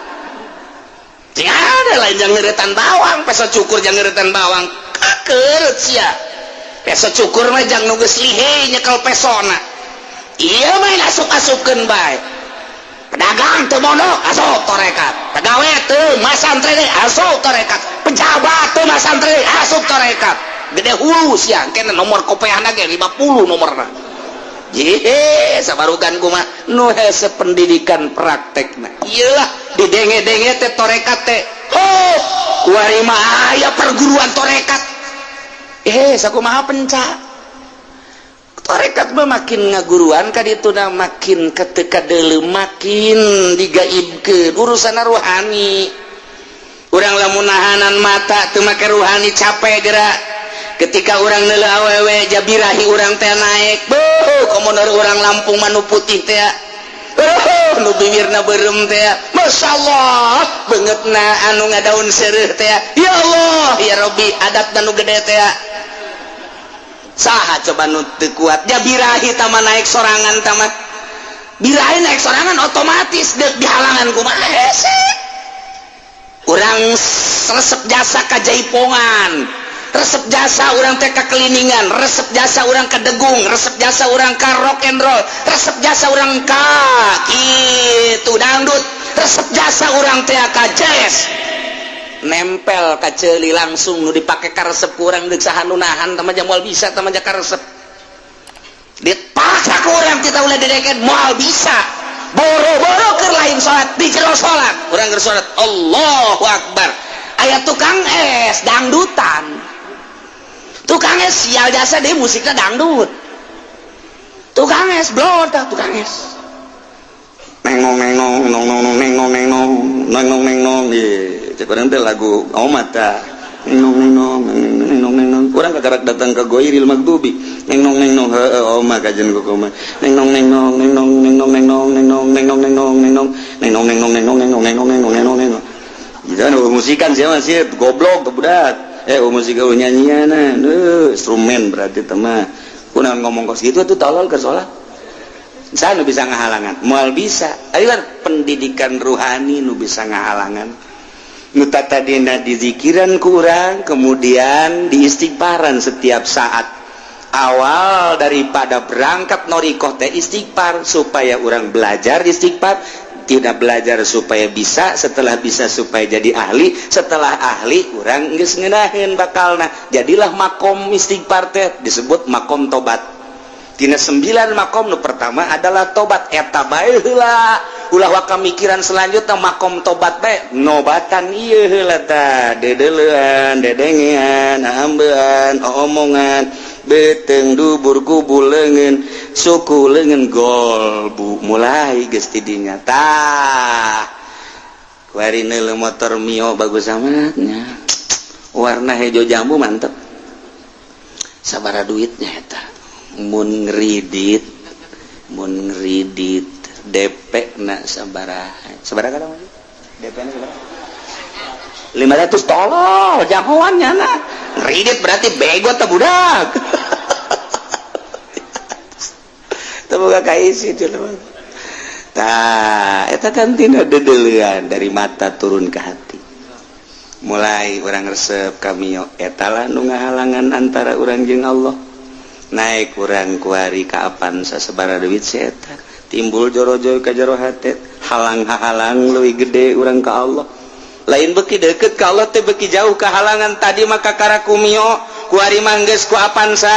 Cing ada lain jang ngeretan bawang, peso cukur jang ngeretan bawang. Kakeut sia. Peso cukur mah jang nu geus lihe nyekel pesona. Iya mah asup-asupkeun bae. Pedagang teu mondok, asup torekat. Pegawai teu masantren, asup torekat. Pejabat teu masantren, asup torekat. Gede hulu sia, kena nomor kopeahna ge 50 nomorna. Ye, sabarugan kumaha nu hese pendidikan praktekna. Iyalah didenge-denge teh torekat teh. Oh, kuari mah aya perguruan torekat. Eh, sakumaha penca. Torekat mah makin ngaguruan ka dituna, makin ketika deuleu, makin digaibkeun urusan ruhani. Urang lamun nahanan mata teu make ruhani, capek gerak. Ketika urang neuleuh awewe, jabirahi urang teh naik. Beuh, komo urang Lampung mah nu putih teh. Oh, nu bibirna beureum teh. Masyaallah, beungeutna anu ngadaun seureuh teh. Ya Allah, ya Rabbi, adatna nu gede teh. Saha coba nu teu kuat jabirahi tama naik sorangan tama. Birahi naik sorangan otomatis deuk dihalangan kumaha hese. Urang resep jasa ka jaipongan, resep jasa urang teh ka keliningan, resep jasa urang ka degung, resep jasa urang ka rock and roll, resep jasa urang ka kitu dangdut, resep jasa urang teh ka jazz. Nempel ka ceuli langsung nu dipake karesep ku urang, deuk saha nu nahan tama moal bisa tama karesep. Dipaksa ku urang kita ulah dideket moal bisa. Boro-boro keur lain salat, di jero salat urang keur salat Allahu Akbar, aya tukang es dangdutan. Tukang es sial jasa deh, musiknya dangdut. Tukang es blor, tukang es nengong nengong nong nong nong nengong nengong nengong nengong. Ye, cek urang teh lagu omat ta. Neng neng nong neng nong neng nong. Urang kakarak datang ke goiril magdubi. Neng nong neng nong, heeh, oma kajian ku koma. Neng nong neng nong neng nong neng nong neng nong neng nong neng nong neng nong neng nong neng nong neng nong neng nong neng nong neng nong neng nong neng nong neng nong. Jangan musikan sih masih goblok tuh budak. Eh, musik nyanyian, instrumen berarti teman. Kunaon ngomong kos gitu tuh, tolol ke sholat. Saya nu bisa ngahalangan, moal bisa. Ayo pendidikan ruhani nu bisa ngahalangan. Nu tadina dizikiran kurang, kemudian diistighfaran setiap saat. Awal daripada berangkat norikoh teh istighfar, supaya orang belajar istighfar, tidak belajar supaya bisa, setelah bisa supaya jadi ahli, setelah ahli urang geus ngeunaheun bakalna. Jadilah makom istighfar teh disebut makom tobat. Tina sembilan makom nu pertama adalah tobat, eta bae heula. Ulah waka mikiran selanjutnya, makom tobat bae, nobatan ieu heula tah, dedeleuan, dedengean, ambean, omongan, beteng, dubur, kubul, leungeun, suku, leungeun, golbu, mulai geus tidinya tah. Kuari neuleuh motor Mio bagus amatnya, warna hijau jambu, mantep. Sabara duitnya eta? Mun ngeridit, mun ngeridit DP na sabaraha? Sabaraha kadang DP na sabaraha? 500. Tolol jagoannya na ngeridit, berarti bego teh budak. Teu boga kaisi. Tah, eta kan tina dedeulean dari mata turun ke hati. Mulai urang resep ka Mio, etalah nu ngahalangan antara urang jeung Allah. Naik urang kuari ka Avanza, sabaraha duit si eta? Timbul jorojoy ka jero hate, halang halang leuwih gede urang ka Allah. Lain beki deket ka Allah teh beki jauh ke halangan. Tadi maka karaku Mio, kuari mah geus ku Avanza,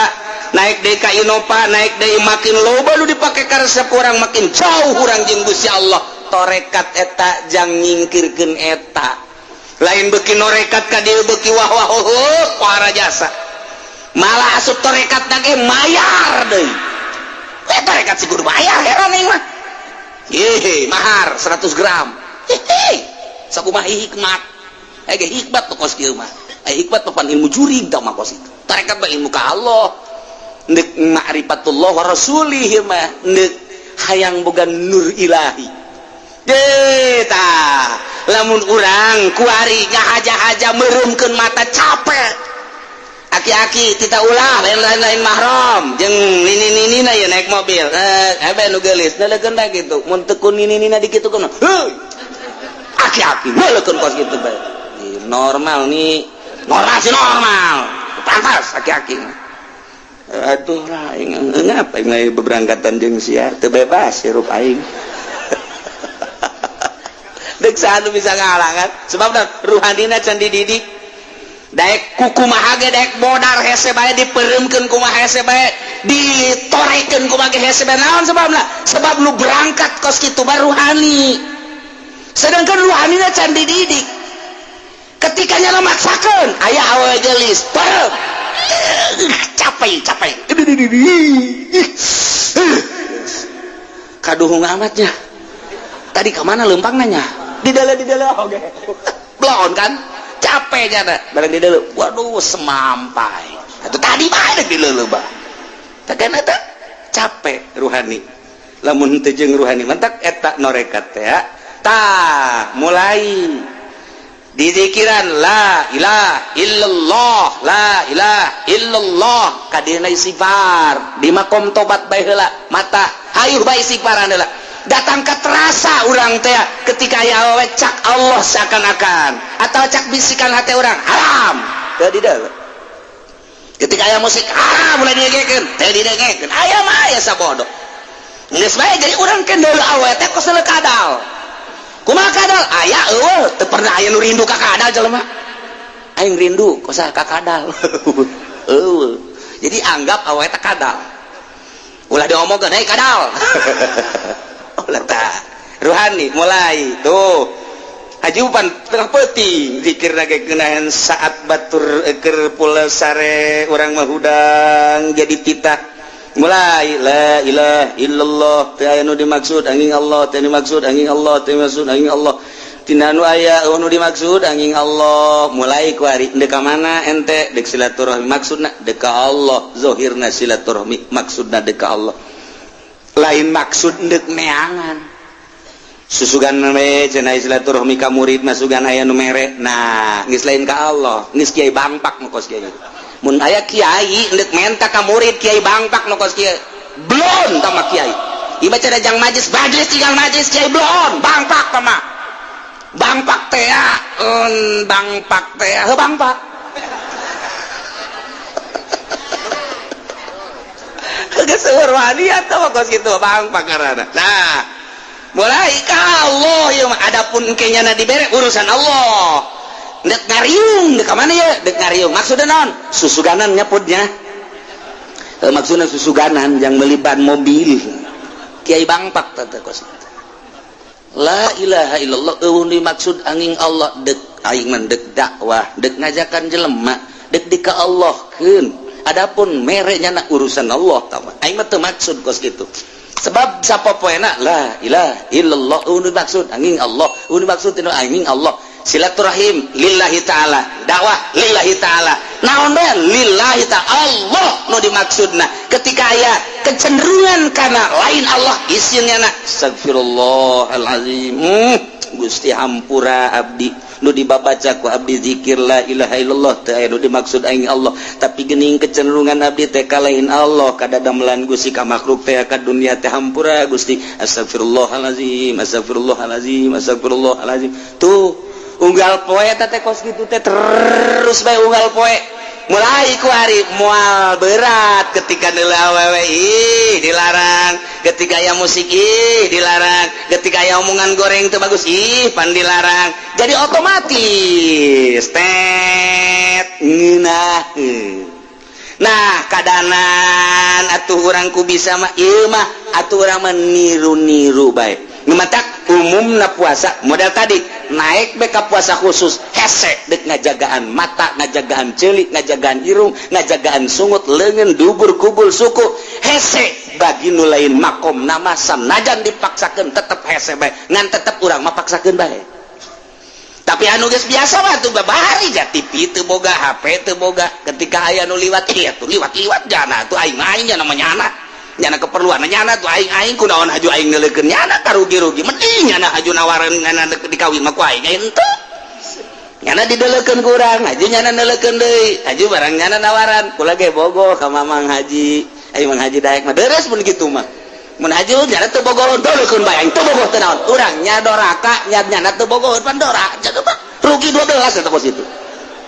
naik deui ka Innova, naik deui, makin loba lu dipake karesep urang, makin jauh urang jeung Gusti Allah. Torekat eta jang nyingkirkeun eta. Lain beki norekat ka dieu beki wah wah oh, para jasa malah asup torekat ge mayar deui. Eh, torekat sih kudu bayar, heran aing mah. Hehe, mahar 100 gram. Hehe, sakumaha hikmat eh ge hikmat tuh kos kieu mah. Eh, hikmat papan ilmu jurig tau mah kos itu. Tarekat mah ilmu ka Allah, ndek ma'rifatullah wa rasulih mah, ndek hayang boga nur ilahi deh tah. Lamun urang kuari ngahaja-haja meremkeun mata, capek. Aki-aki tita ulah lain-lain mahram jeung nini-nini na ya naik mobil, eh nu geulis neuleukeun bae kitu. Mun teu ku nini-nina dikitukeun, heuy, aki-aki neuleukeun kos kitu bae. Normal nih, normal sih, normal, pantas aki-aki. Aduh lah, aing ngapa aing lain beberangkatan jeung sia, teu bebas hirup aing. Dek saha nu bisa ngahalangan? Sebab ruhanina can dididik. Daek kukumaha ge, daek modar hese bae, dipereumkeun kumaha hese bae, ditorekeun kumaha ge hese bae. Naon sebabna? Sebab nu berangkat kos kitu bae ruhani, sedangkan ruhanina can dididik. Ketika nyana maksakeun, aya awewe geulis, peureum, capek capek, kaduhung amatnya. Tadi kemana lempang nanya di dalam, di dalam, oke belon kan capek nyana barang di dalam. Waduh, semampai atau tadi bae di dalam bah. Kan eta capek ruhani. Lamun teu jeung ruhani mantak eta norekat teh. Tah, mulai dizikiran la ilaha illallah, la ilaha illallah, kadina istighfar di makom tobat bae heula, mata hayuh bae istighfaran heula. Datang ke terasa urang teh ketika aya awewe, cak Allah seakan-akan atau cak bisikan hati orang haram teu di dalam. Ketika aya musik haram mulai didengekeun, teu didengekeun. Aya mah aya sabodo geus bae. Jadi urang kendel awewe teh kos kadal. Kumaha kadal? Aya eueuh, teu pernah aya nu rindu ka kadal. Jelema aing rindu kosa ka kadal, eueuh. Jadi anggap awewe teh kadal, ulah diomongkeun, "Hei kadal," ulah. Tah, ruhani mulai tuh hajupan tengah peuting zikir lagi keunahan. Saat batur keur pula sare, urang mah hudang jadi titah mulai la ilaha illallah, teu aya nu dimaksud angin Allah, teu dimaksud angin Allah, teu dimaksud angin Allah, tina nu aya nu dimaksud angin Allah. Mulai ku ari deuk ka mana ente? Deuk silaturahmi. Maksudna deuk ka Allah. Zohirna silaturahmi, maksudna deuk ka Allah, lain maksud deuk neangan. Susugan we cenah silaturahmi ka murid, masugan aya nu mere. Nah, geus lain ka Allah, geus kiai bangpak nu kos kiai. Mun aya kiai ndek menta ka murid, kiai bangpak nu kos kieu. Blon tama kiai ieu cenah jang majlis, majlis tinggal majlis, kiai blon bangpak tama bangpak teh un bangpak teh heuh bangpak. Geus wani atuh kos kitu bangpak karana. Nah, mulai ka Allah ieu mah. Adapun kenyana dibere, urusan Allah. Dek ngariung, dek mana ya? Dek ngariung maksudnya naon? Susuganan nyaputnya, e, maksudnya susuganan yang beli ban mobil. Kiai bangpak tante kos. La ilaha illallah, eueuh dimaksud angin Allah. Dek aing mah dek dakwah, dek ngajakan jelema, dek di ka Allah keun. Adapun mere nyana urusan Allah tah. Aing mah teu maksud kos kitu. Sebab sapopoena la ilaha illallah, eueuh dimaksud angin Allah, eueuh dimaksud angin Allah. Silaturahim lillahi ta'ala, dakwah lillahi ta'ala, naon bae lillahi ta'ala, Allah nu dimaksudna. Ketika aya kecenderungan kana lain Allah, isinnya na astagfirullahalazim, Gusti hampura abdi nu dibabaca ku abdi zikir la ilaha illallah teu aya nu dimaksud aing Allah, tapi geuning kecenderungan abdi teh ka lain Allah, kadadamelan Gusti, ka makhluk teh, ka dunia teh. Hampura Gusti, astagfirullahalazim, astagfirullahalazim, astagfirullahalazim. Tuh, unggal poe teh kos kitu teh, terus bae unggal poe. Mulai ku hari mual berat ketika nilai awewe, ih dilarang. Ketika aya musik, ih dilarang. Ketika aya omongan goreng teu bagus, ih pan dilarang. Jadi otomatis tet ngeunah. Nah, kadanan atuh urang ku bisa mah ieu mah atuh urang mah niru-niru bae. Matak umumna puasa model tadi naik beka puasa khusus hese dek ngajagaan mata, ngajagaan celik, ngajagaan irung, ngajagaan sungut, lengan, dubur, kubul, suku. Hese bagi nu lain makom nama sanajan dipaksakan tetep hese bae, ngan tetep urang mah paksakeun bae. Tapi anu geus biasa mah tuh babari ga TV teu boga, HP teu boga. Ketika aya nu liwat, iya tuh liwat-liwat jana tuh aing aing nya namanya anak nyana keperluan nyana tuh aing aing kunaon haju aing neuleukeun nyana, karugi-rugi. Mending nyana haju nawaran nyana dikawin mah ku aing henteu. Nyana didelekeun ku urang, haji nyana neuleukeun deui. Haji barang nyana nawaran, kula ge bogoh ka Mamang Haji. Ayo Mang Haji daek mah deres mun kitu mah. Mun haji nyana teu bogoh, delekeun bae, aing teu bogoh teu naon. Urang nya doraka, nya nyana teu bogoh pan dora. Rugi 12 eta kos itu.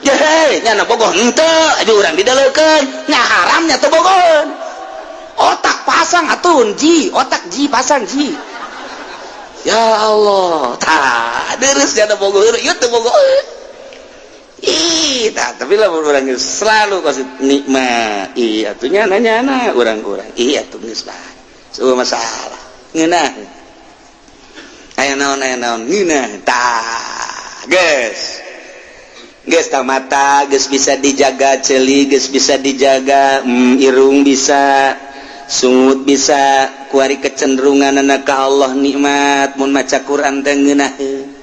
Ye, nyana bogoh henteu, haji urang didelekeun, nya haram nya teu bogoheun. Otak pasang atuh ji, otak ji pasang ji. Ya Allah, tah deres nyana bogoh, ieu teu bogoheun. Ih, tah, tapi lah urang selalu kasih nikmat. Ih, atuh nyana nyana urang-urang. Ih, atuh geus bae. Semua masalah. Ngeunah. Aya naon, aya naon, ngeunah. Tah, geus. Geus tah mata geus bisa dijaga, ceuli geus bisa dijaga, irung bisa, sungut bisa, kuari kecenderungan anak ka Allah nikmat mun maca Quran teh ngeunaheun.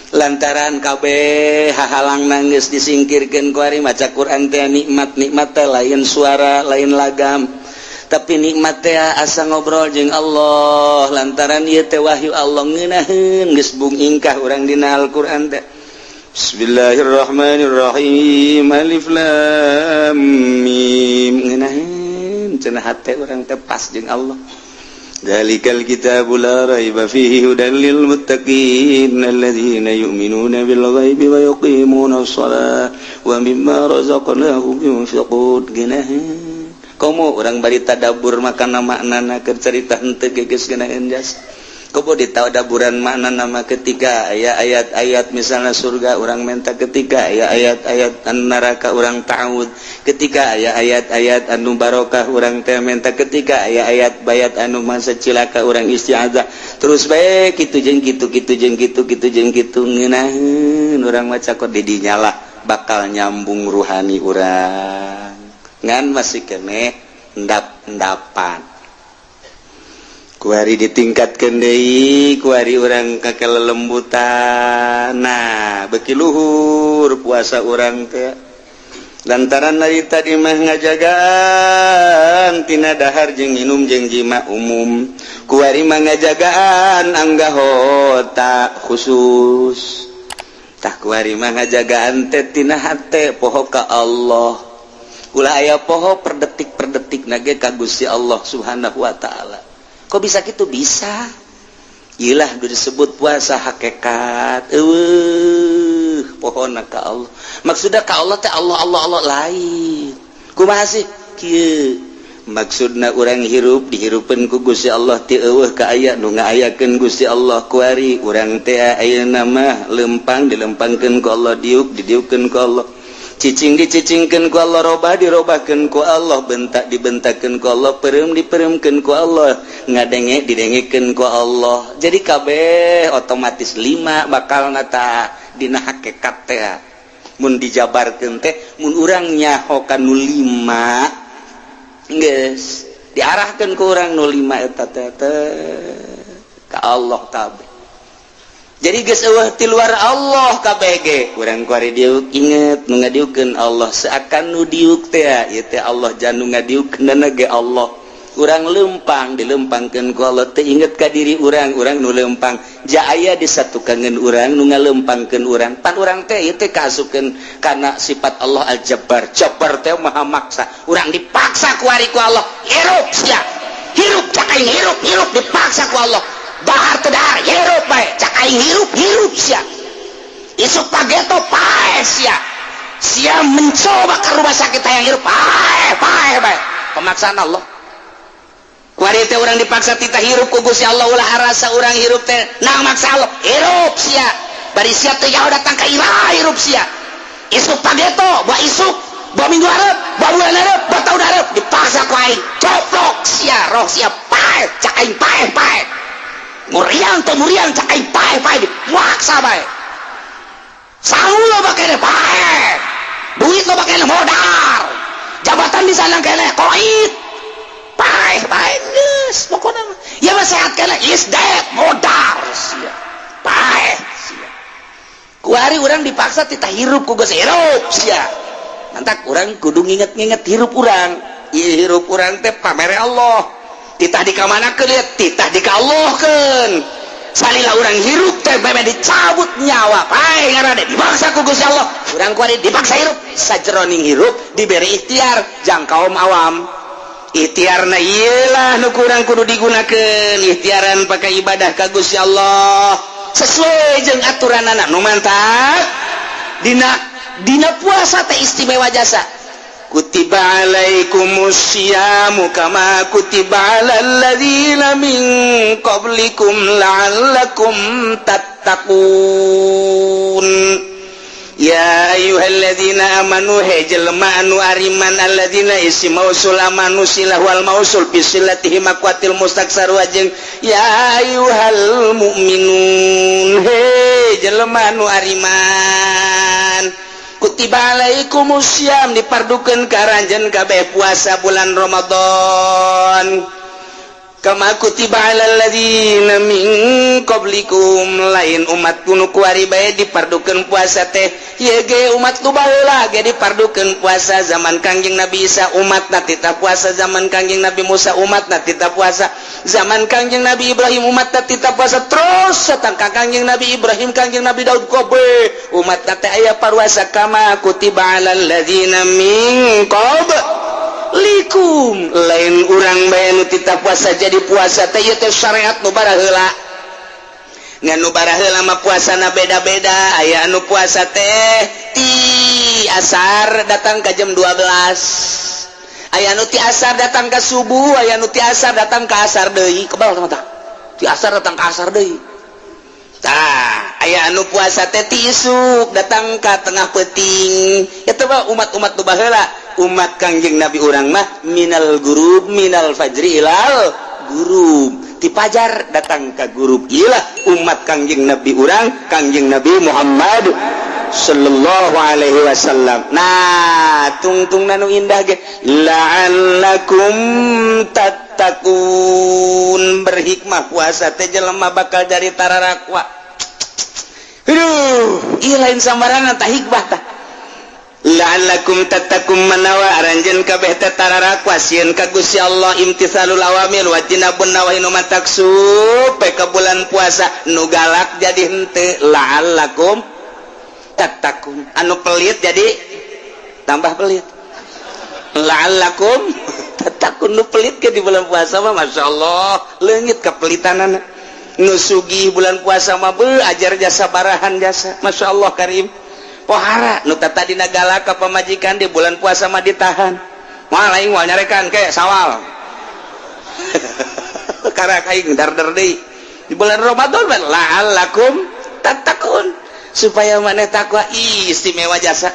Lantaran kabeh hahalang nangis disingkirkan, kuari maca Quran teh nikmat. Nikmat teh lain suara, lain lagam, tapi nikmat teh asa ngobrol jeung Allah, lantaran ieu teh wahyu Allah. Ngeunaheun geus bung ingkah urang dina Al-Qur'an teh. Bismillahirrahmanirrahim, alif lam mim. Ngeunaheun cenah hate urang teh pas jeung Allah. Dzalikal kitabu la raiba fihi hudan lil muttaqin alladzina yu'minuna bil ghaibi wa yuqimuna shalah wa mimma razaqnahum yunfiqun. Geunaheun komo urang bari tadabbur makana maknana, keur carita henteu ge geus geunaheun jas. Komo ditadaburan makna nama ketika aya ayat-ayat misalnya surga urang menta, ketika aya ayat-ayat anu neraka urang ta'awud, ketika aya ayat-ayat anu barokah urang teh menta, ketika aya ayat bayat anu masa cilaka urang isti'adzah. Terus bae kitu jeung kitu, kitu jeung kitu, kitu jeung kitu, ngeunaheun urang maca kok di dinya lah bakal nyambung ruhani urang, ngan masih keneh endap-endapan. Kuari ditingkatkan deui, kuari urang ka kelelembutan. Nah, beki luhur puasa urang teh, lantaran dari tadi mah ngajagaan tina dahar jeung minum jeung jima umum, kuari mah ngajagaan anggahota khusus. Tah, kuari mah ngajagaan teh tina hate, poho ka Allah, ulah aya poho per detik per detik nage ka Gusti Allah Subhanahu wa Ta'ala. Kok bisa gitu? Bisa ilah disebut puasa hakikat. Eueuh pohona ka Allah. Maksudnya ka Allah teh Allah, Allah, Allah lain. Kumaha sih kieu maksudna? Urang hirup dihirupeun ku Gusti Allah, ti eueuh ka aya nu ngaayakeun Gusti Allah. Kuari urang teh ayeuna mah lempang dilempangkeun ku Allah, diuk didiukkeun ku Allah, cicing dicicingkeun ku Allah, robah dirobahkeun ku Allah, bentak dibentakeun ku Allah, peureum dipeuremkeun ku Allah, ngadenge didengekeun ku Allah. Jadi kabeh otomatis lima bakal nata dina hakikat teh mun dijabarkeun teh. Mun urang nyaho nu lima, geus diarahkeun ku urang nu lima eta teh ka Allah kabeh. Jadi geus eueuh ti luar Allah kabeh ge. Urang kuari diuk inget nu ngadiukeun Allah, seakan nu diuk teh ieu teh Allah, jan nu ngadiukeun ge Allah. Urang lempang dilempangkeun ku Allah teh inget ka diri urang, urang nu lempang ja aya disatukankeun urang nu ngalempangkeun urang. Pan urang teh ieu teh kaasupkeun kana sifat Allah Al-Jabbar. Jabbar teh maha maksa. Urang dipaksa ku ari ku Allah, hirup sia, hirup cak aing, hirup, hirup, dipaksa ku Allah. Dahar teu dahar, hirup bae cak aing, hirup, hirup sia. Isuk pageto paeh sia, sia mencoba ke rumah sakit hayang hirup, paeh, paeh bae. Pemaksaan Allah. Kuari teh urang dipaksa tita hirup ku Gusti Allah. Ulah rasa urang hirup teh nang maksa Allah. Hirup sia, bari sia teh jauh datang ka ira, hirup sia. Isuk pageto, buah isuk, buah minggu hareup, buah bulan hareup, buah tahun hareup, dipaksa ku aing, coplok sia roh sia, paeh cak aing, paeh, paeh. Muriang teh muriang, cak aing paeh, paeh, dipaksa bae. Sangu loba keneh, paeh. Duit loba keneh, modal. Jabatan di sana keneh, koit, paeh, paeh geus pokona mah. Ya mah sehat keneh, is dead, modal sia, paeh sia. Kuari urang dipaksa titah hirup ku geus, hirup sia. Mantak urang kudu nginget-nginget hirup urang. Ieu hirup urang teh pamere Allah. Titah dikamanakeun ieu? Titah dika Allahkeun. Salila urang hirup teh meme dicabut nyawa pae ngaranna dipaksa ku Gusti Allah. Urang kuari dipaksa hirup, sajeroning hirup diberi ikhtiar jang kaum awam. Ikhtiarna ieu lah nu kurang kudu digunakeun, ikhtiaran pakai ibadah ka Gusti Allah sesuai jeung aturanana nu mantap. Dina dina puasa teh istimewa jasa. Kutiba alaikumusyiyamu kama kutiba alal ladzina min qablikum la'allakum tattaqun. Ya ayyuhalladzina amanu, he jelema anu ariman, alladzina isim mausul amanu silah wal mausul bi silatihi maqwatil mustaksar wajeng ya ayyuhal mu'minun, he jelema anu ariman, kutiba alaikumusiyam dipardukeun ka aranjeun kabeh puasa bulan Ramadan, kama kutiba alal ladzina min qablikum, lain umat nu kuari bae dipardukeun puasa teh, ieu ge umat nu baheula ge dipardukeun puasa. Zaman Kangjeng Nabi Isa umatna titah puasa, zaman Kangjeng Nabi Musa umatna titah puasa, zaman Kangjeng Nabi Ibrahim umatna titah puasa, terus datang ka Kangjeng Nabi Ibrahim, Kangjeng Nabi Daud, kobe umatna teh aya paruasa. Kama kutiba alal ladzina min qablikum, lain urang bae nu titah puasa. Jadi puasa teh ieu teh syariat nu baraheula, ngan nu baraheula mah puasana beda-beda. Aya anu puasa teh ti asar datang ka jam 12, aya anu ti asar datang ka subuh, aya anu ti asar datang ka asar deui, kebal tah ti asar datang ka asar deui. Tah, aya anu puasa teh ti isuk datang ka tengah peuting. Eta mah umat-umat nu baheula. Umat Kangjeng Nabi urang mah minal gurub, minal fajri ilal gurub, ti pajar datang ka gurub. Iyalah umat Kangjeng Nabi urang, Kangjeng Nabi Muhammad sallallahu alaihi wasallam. Nah, tungtung nu indah ge la'allakum tattaqun, berhikmah puasa teh jelema bakal jadi tararakwa. Aduh, ieu lain sambarangan tah hikmah tah. La'allakum tattaqun, manawa aranjeun kabeh teh tararakwa sieun ka Gusti Allah, imtithalul awamir wa jinabun nawahi, nu matak supe ka bulan puasa nu galak jadi henteu, la'allakum tattaqun, anu pelit jadi tambah pelit, la'allakum tattaqun. Nu pelit ke di bulan puasa mah Masya Allah leungit kepelitanana. Nu sugih bulan puasa mah beuh ajar jasa barahan jasa, Masya Allah karim. Pohara nu tadina galak ka pamajikan di bulan puasa mah ditahan, moal aing moal nyarekan ke sawal karak aing dar-dar deui di bulan Ramadan, la'allakum tattaqun, supaya maneh takwa. Ih, istimewa jasa.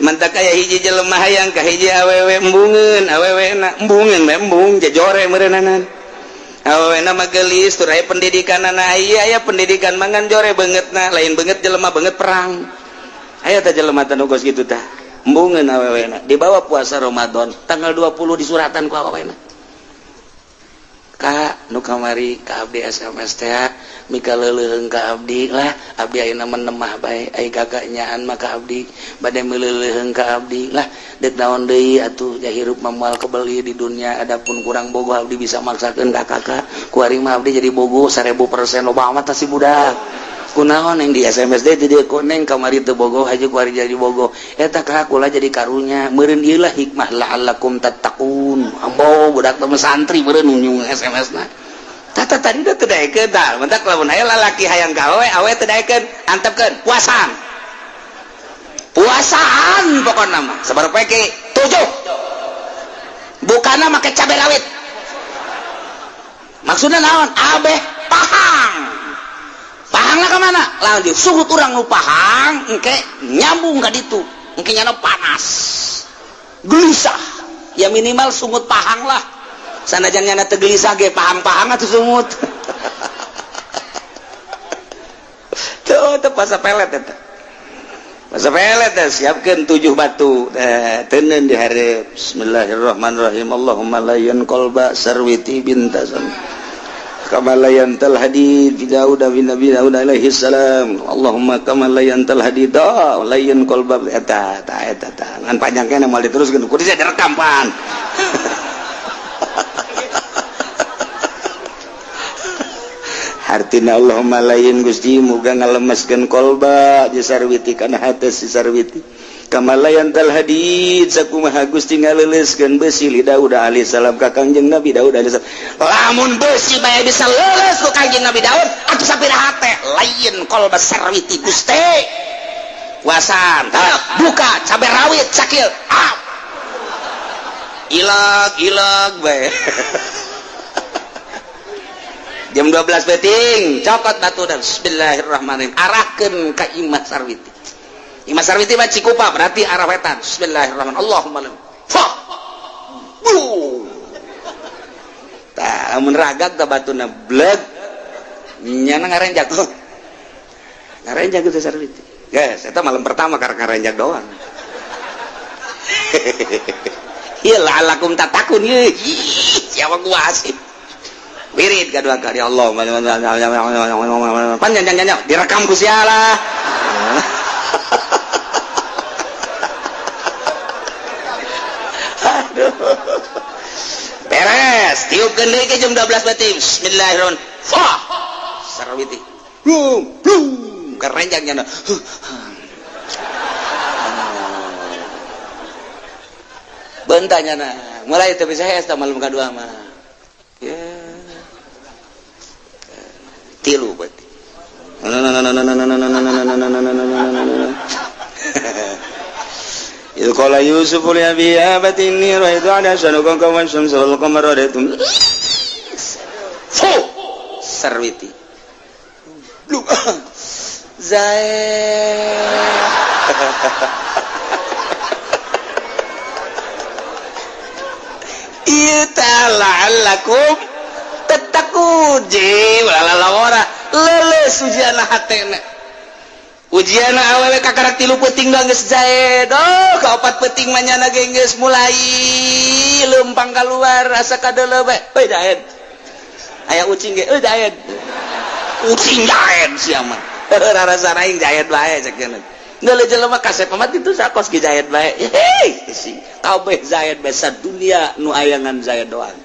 Mantak aya hiji jelema hayang ka hiji awewe, embungeun awewe na, embungeun bae, embung jajore meureunana. Awewe na mah geulis tur aya pendidikanana, aya aya pendidikan mangan jore beungeutna, lain beungeut jelema, beungeut perang. Aya tah jelema teh nu kos kitu tah, embungeun awewe na. Dibawa puasa Ramadan tanggal 20 disuratan ku awewena, "Kak, nu kamari ka abdi SMS teh mika leuleuheung ka abdi lah, abdi ayeuna mah nemah bae, ai kakak nyaan mah ka abdi bade meuleuheung ka abdi lah, deuk naon deui atuh, ja hirup mah moal kebeli di dunia, adapun kurang bogoh abdi bisa maksakeun ka kakak, kuari mah abdi jadi bogoh 1000%." Loba amat si budak, kunaon yang di SMS deh jadi koneng kamari teu bogoh aja kuari jadi bogoh eta ka kula jadi karunya meureun. Ieu lah hikmah la'allakum tattaqun. Ambo budak teh santri meureun nyung SMS na. Tata tadi udah teu daekeun tah, mentak lamun aya lalaki hayang ka awewe, awewe teu daekeun, antepkeun puasaan. Puasaan pokona mah sabaraha poe ki? 7. Bukana make cabe rawit. Maksudna naon? Abeh pahang. Pahangna ka mana? Lamun disuhut urang nu pahang, engke nyambung ka ditu. Engke nyana panas. Gelisah. Ya minimal sungut pahang lah. Sanajan nyana teu gelisah ge pahang-pahang atuh sungut. Tuh, teu puasa pelet eta. Puasa pelet teh siapkeun 7 batu. Teh teuneun di hareup. Bismillahirrahmanirrahim. Allahumma layyan qalba sarwiti bintasam. Kama layantal hadid fi Daud bin Nabi Daud alaihi salam. Allahumma kama layantal hadid layyan qalba eta ta eta ta. Ngan panjang keneh moal diteruskeun kudu direkam pan. Artina Allahumma lain Gusti muga ngalemeskeun kolba ji Sarwiti kana hate si Sarwiti. Kama layyantal hadid sakumaha Gusti ngaleuleuskeun besi li Daud alaihi salam ka Kangjeng Nabi Daud alaihi salam. Lamun besi bae bisa leuleus ku Kangjeng Nabi Daud, atuh sapira hate lain kolba Sarwiti Gusti. Wasan, buka cabai rawit cakil. Ah. Ilag ilag bae. Jam 12 peting cokot batu dan bismillahirrahmanirrahim arahkeun ka Imah Sarwiti. Imah Sarwiti mah Cikupa berarti arah wetan. Bismillahirrahmanirrahim. Allahumma fa. Tah lamun ragag tah batuna bleg nyana ngarenjak. Ngarenjak itu Sarwiti. Guys, eta malam pertama karena ngarenjak doang. Ieu la'allakum tatakun ieu. Siapa gua asik. Wirid kedua kali Allah panjang panjang direkam ku sialah. Aduh. Beres, tiupkeun deui ke jam 12 berarti. Bismillahirrahmanirrahim. Fa. Sarwiti. Blum blum kerenjang nyana. Bentanya na. Mulai teu bisa hese malam kadua mah. Ya. Tilu berarti. إذ قال يوسف لأبيه يا أبت إني رأيت أحد عشر كوكبا والشمس والقمر رأيتهم Fu Sarwiti. Zaid. Ieu la'allakum tattaqun. Lalawara leuleus ujianna hatena. Ujianna awewe kakarak 3 peuting doang geus jae. Oh, kaopat peuting mah nyana ge geus mulai leumpang kaluar asa kadeuleu bae. Euy jaed. Aya ucing ge euy jaed. Ucing jaed sia mah. Rarasa aing jaed bae cek cenah. Deuleu jelema kasep mah kitu sakos ge jaed bae. Hei, kabeh jaed bae sadunia nu ayangan jaed doang.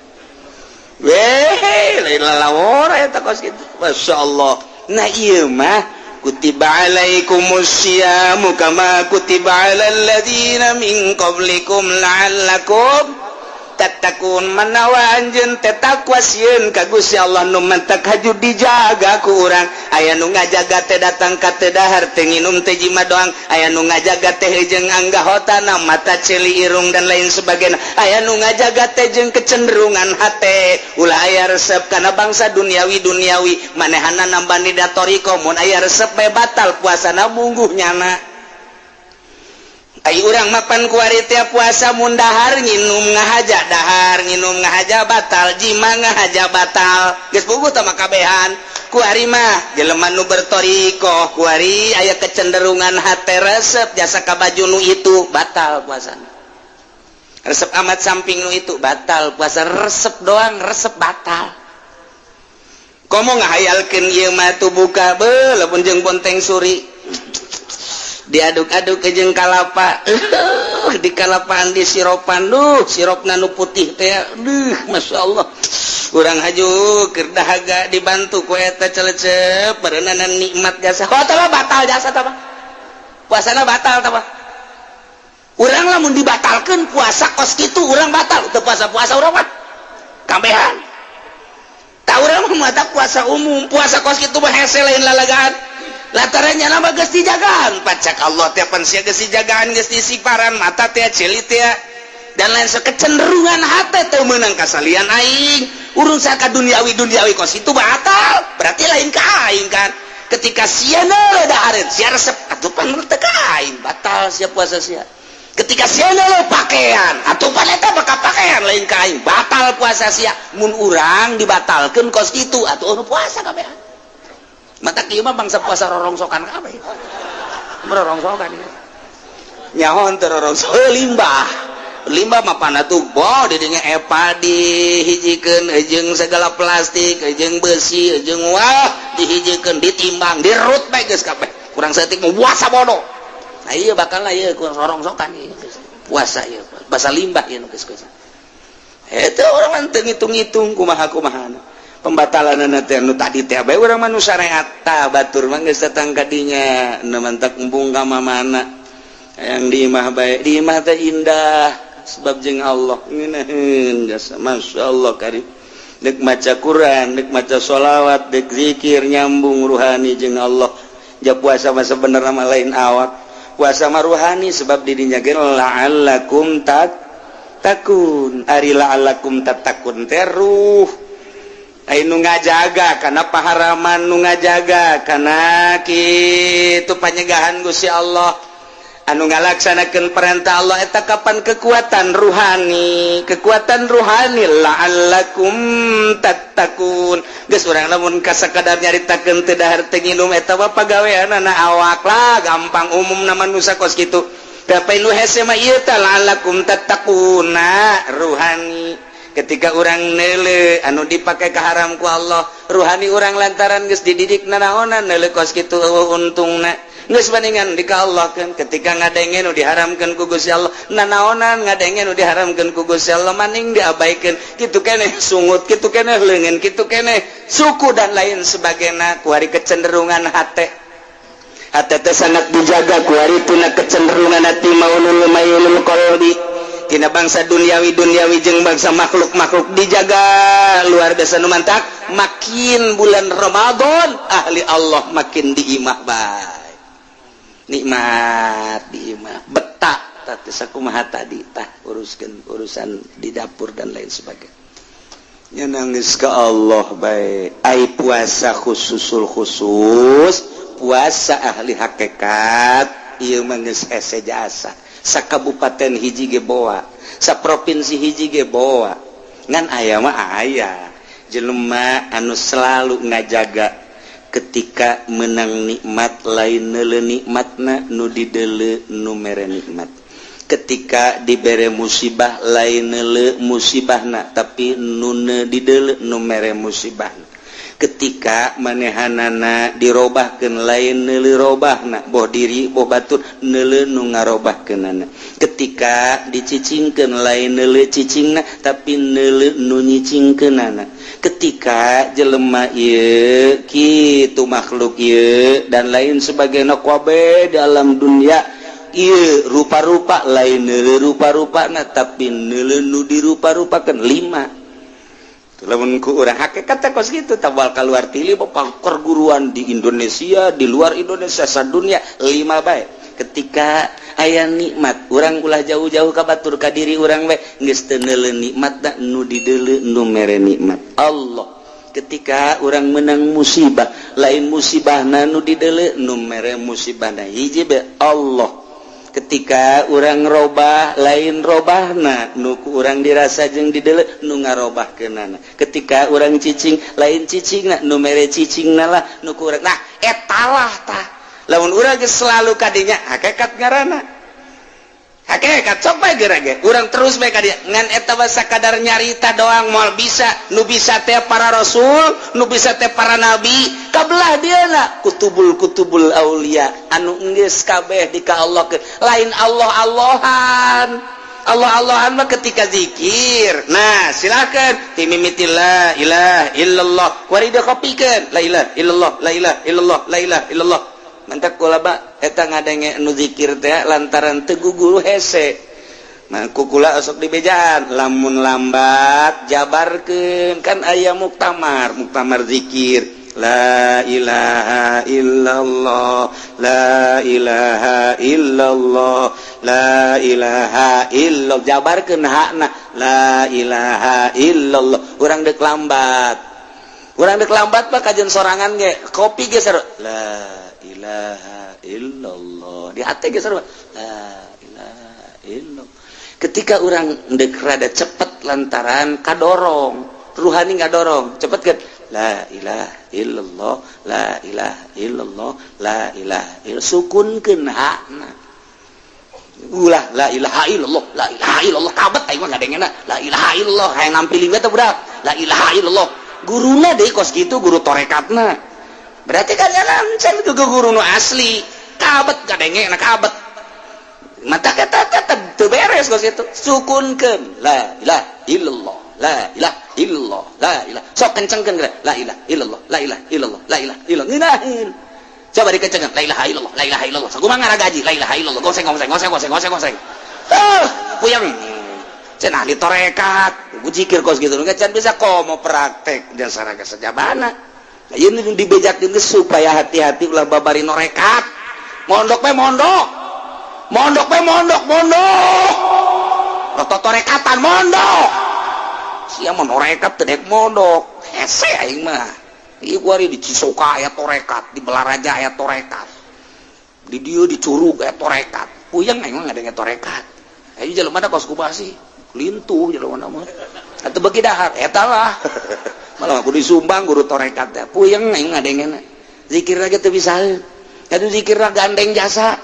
Weh, lain lalawara eta kos kitu. Masya Allah. Nah ieu mah kutiba alaikumusyiamu kama kutiba alal ladzina min qablikum la'allakum tattaqun. Manawa anjeun teh takwa sieun ka Gusti Allah nu mantak haju dijaga ku urang. Aya nu ngajaga teh datang ka teh dahar teh nginum teh jima doang. Aya nu ngajaga teh jeung anggahotana mata ceuli irung dan lain sebagainya. Aya nu ngajaga teh jeung kecenderungan hate ulah aya resep kana bangsa duniawi duniawi manehana nambani datoriko mun aya resep bae batal puasana mungguh nyana. Ai urang mapan kuari teh puasa mun dahar nginum ngahaja dahar nginum ngahaja batal jima ngahaja batal geus puguh tah makabehan. Kuari mah jelema nu bertorikoh kuari aya kecenderungan hate resep jasa ka baju nu itu batal puasana. Resep amat samping nu itu batal puasa, resep doang resep batal. Komo ngahayalkeun ieu mah tuh buka beuh lamun jeung bonteng suri diaduk-aduk ke jeung kalapa, di kalapaan di siropan duh sirupna nu putih teh duh Masya Allah. Urang haju keur dahaga dibantu ku eta celecep berenana nikmat jasa. Oh tah batal jasa tah puasana batal tah. Urang lamun dibatalkeun puasa kos kitu urang batal teu puasa-puasa urang mah kabehan. Tah urang mah mata puasa umum puasa kos kitu mah hese lain lalagaan. Latarannya nama geus dijagaan pacak Allah teh pan sia geus dijagaan geus disiparan mata teh ceuli teh dan lain kecenderungan hate teu meunang kasalian aing urusan ka duniawi duniawi kos itu batal berarti lain ka aing kan. Ketika sia neuleuh dahareun sia resep atuh pan teu ka aing batal sia puasa sia. Ketika sia neuleuh pakaian atuh pan eta bakal pakaian lain ka aing batal puasa sia. Mun urang dibatalkeun kos kitu atuh nu puasa kabehan. Mata kieu mah bangsa puasa rorongsokan kabeh. Rorongsokan ieu. Nyaho teu rorongsokan limbah. Limbah mah pana tuh boh di dinya epa dihijikeun jeung segala plastik, jeung besi, jeung wah dihijikeun ditimbang, dirut bae geus kabeh. Kurang saeutik mah puasa bodoh. Nah ieu bakal lah ieu kurang rorongsokan ieu. Puasa ieu, basa limbah ieu nu geus geus. Eta urang mah teu ngitung-ngitung kumaha-kumahana. Pembatalan teh nu tadi teh bae urang mah nu syariat. Tah, batur mah geus datang ka dinya, nu mantak embung ka mamana yang di imah bae. Di imah teh indah sebab jeung Allah ngeunaheun jasa, masyaallah karim. Dek maca Quran, dek maca sholawat, dek zikir, nyambung ruhani jeung Allah. Ja puasa mah sebenarnya mah lain awak, puasa mah ruhani, sebab didinya ge la'allakum tattaqun. Ari la'allakum tattaqun teh ruh. Ai nu ngajaga kana paharaman, nu ngajaga kana kitu panyegahan Gusti Allah, anu ngalaksanakeun perintah Allah, eta kapan kekuatan ruhani, kekuatan ruhani la'allakum tattaqun. Geus, urang lamun kasakadar nyaritakeun teu dahar teu nginum, eta mah pagaweanana awak lah, gampang, umum manusa kos kitu. Tapi nu hese mah ieu teh la'allakum tattaquna ruhani. Ketika urang neuleu anu dipake kaharam ku Allah, ruhani urang lantaran geus dididik nanaonan neuleu kos kitu untungna, geus bandingan di ka Allah kan. Ketika ngadenge nu diharamkeun ku Gusti Allah, nanaonan ngadenge nu diharamkeun ku Gusti Allah, maning diabaikeun kitu keneh, sungut kitu keneh, leungeun kitu keneh, suku dan lain sebagainya. Kuari kecenderungan hate, hate teh sangat dijaga kuari tina kecenderungan hati maulul mailul qalbi, tina bangsa duniawi duniawi jeung bangsa makhluk-makhluk dijaga luar biasa. Nu mantak makin bulan Ramadan, ahli Allah makin di imah bae, nikmat di imah, betah. Tadi sakumaha tadi tah, uruskeun urusan di dapur dan lain sebagainya, nangis ke Allah bae. Ai puasa khususul khusus, puasa ahli hakikat ieu mah geus hese jasa. Sakabupaten hiji ge boa, sa provinsi hiji ge boa. Ngan aya mah aya jelema anu selalu ngajaga, ketika menang nikmat lain neuleu nikmatna, nu dideuleu nu mere nikmat. Ketika dibere musibah lain neuleu musibahna, tapi nu dideuleu nu mere musibahna. Ketika manehanana dirobahkeun lain neuleu robahna, boh diri boh batur, neuleu nu ngarobahkeunana. Ketika dicicingkeun lain neuleu cicingna, tapi neuleu nu nyicingkeunana. Ketika jelema ieu kitu, makhluk ieu dan lain sebagainya, kabeh dalam dunia ieu rupa-rupa, lain neuleu rupa-rupana, tapi neuleu nu dirupa-rupakeun. Lima lamun ku urang hakikat teh kos kitu, tabal keluar tili perguruan di Indonesia, di luar Indonesia, sadunia. Lima bae. Ketika aya nikmat, urang ulah jauh-jauh ka batur, ka diri urang bae, geus teu neuleu nikmat, nu dideuleu nu mere nikmat, Allah. Ketika urang menang musibah, lain musibahna nu dideuleu, nu mere musibahna hiji bae, Allah. Ketika urang robah, lain robahna nu ku urang dirasa jeung dideuleu, nu ngarobahkeunana. Ketika urang cicing, lain cicingna, nu mere cicingna lah nu ku urang. Nah, etalah tah lamun urang geus selalu kadinya, hakikat ngaranna hakikat. Sok bae geura ge urang terus bae ka dieu, ngan eta mah sakadar nyarita doang, moal bisa. Nu bisa teh para rasul, nu bisa teh para nabi, kabelah dieuna kutubul kutubul aulia anu geus kabeh di ka Allah. Lain Allah Allahan. Allah Allahan mah ketika zikir. Nah, silakan timimiti la ilaha illallah, kuari kopikeun la ilaha illallah, la ilaha illallah, la ilaha illallah. Mantak kula ba eta ngadenge nu zikir teh lantaran teu guguru hese. Nah, kukula osok di bejaan lamun lambat jabarkeun, kan aya muktamar, muktamar zikir la ilaha illallah, la ilaha illallah, la ilaha illallah, jabarkeun hakna la ilaha illallah. Urang dek lambat, urang dek lambat mah kajian sorangan ge kopi ge seru la ilaha illallah, di hati ge seru la ilaha illallah. Ketika orang dek rada cepet lantaran kadorong ruhani, ngadorong cepet kan, la ilaha illallah, la ilaha illallah, la ilaha illallah, sukunkeun hakna. Ulah la ilaha illallah, la ilaha illallah, kabet aing mah ngadengena la ilaha illallah, hayang ngampiling teh budak la ilaha illallah. Guruna deui kos kitu, guru torekatna berarti kan jalan ke guru nu asli, kabet kadenge na, kabet mata kata teu beres kos kitu. Sukunkeun la ilaha illallah, la ilaha illallah, la ilaha. Sok kencengkeun la ilaha illallah, la ilaha illallah, la ilaha illallah. Ngeunaheun. Coba dikencengkeun la ilaha illallah, la ilaha illallah. Sakumaha ngaragaji la ilaha illallah. Goseng goseng goseng goseng goseng goseng. Puyeng. Cenah ahli torekat, zikir kos gitu enggak can bisa komo praktek dasar sejabana. Nah, ini dibejakeun supaya hati-hati ulah babari norekat. Mondok pe mondok. Mondok pe mondok, mondok. Roto torekatan mondok. Sia mah norekat teu dek mondok. Hese aing mah. Ieu kuari di Cisoka aya torekat, di Balaraja aya torekat. Di dieu di Curug aya torekat. Puyeng aing mah ngadenge torekat. Ayo jelema da kos kumaha sih? Lintuh jelema mah. Atuh beuki dahar eta lah. Malah aku disumbang guru torekat teh. Puyeng aing ngadengena. Zikir lagi teu bisa. Atuh zikir gandeng jasa.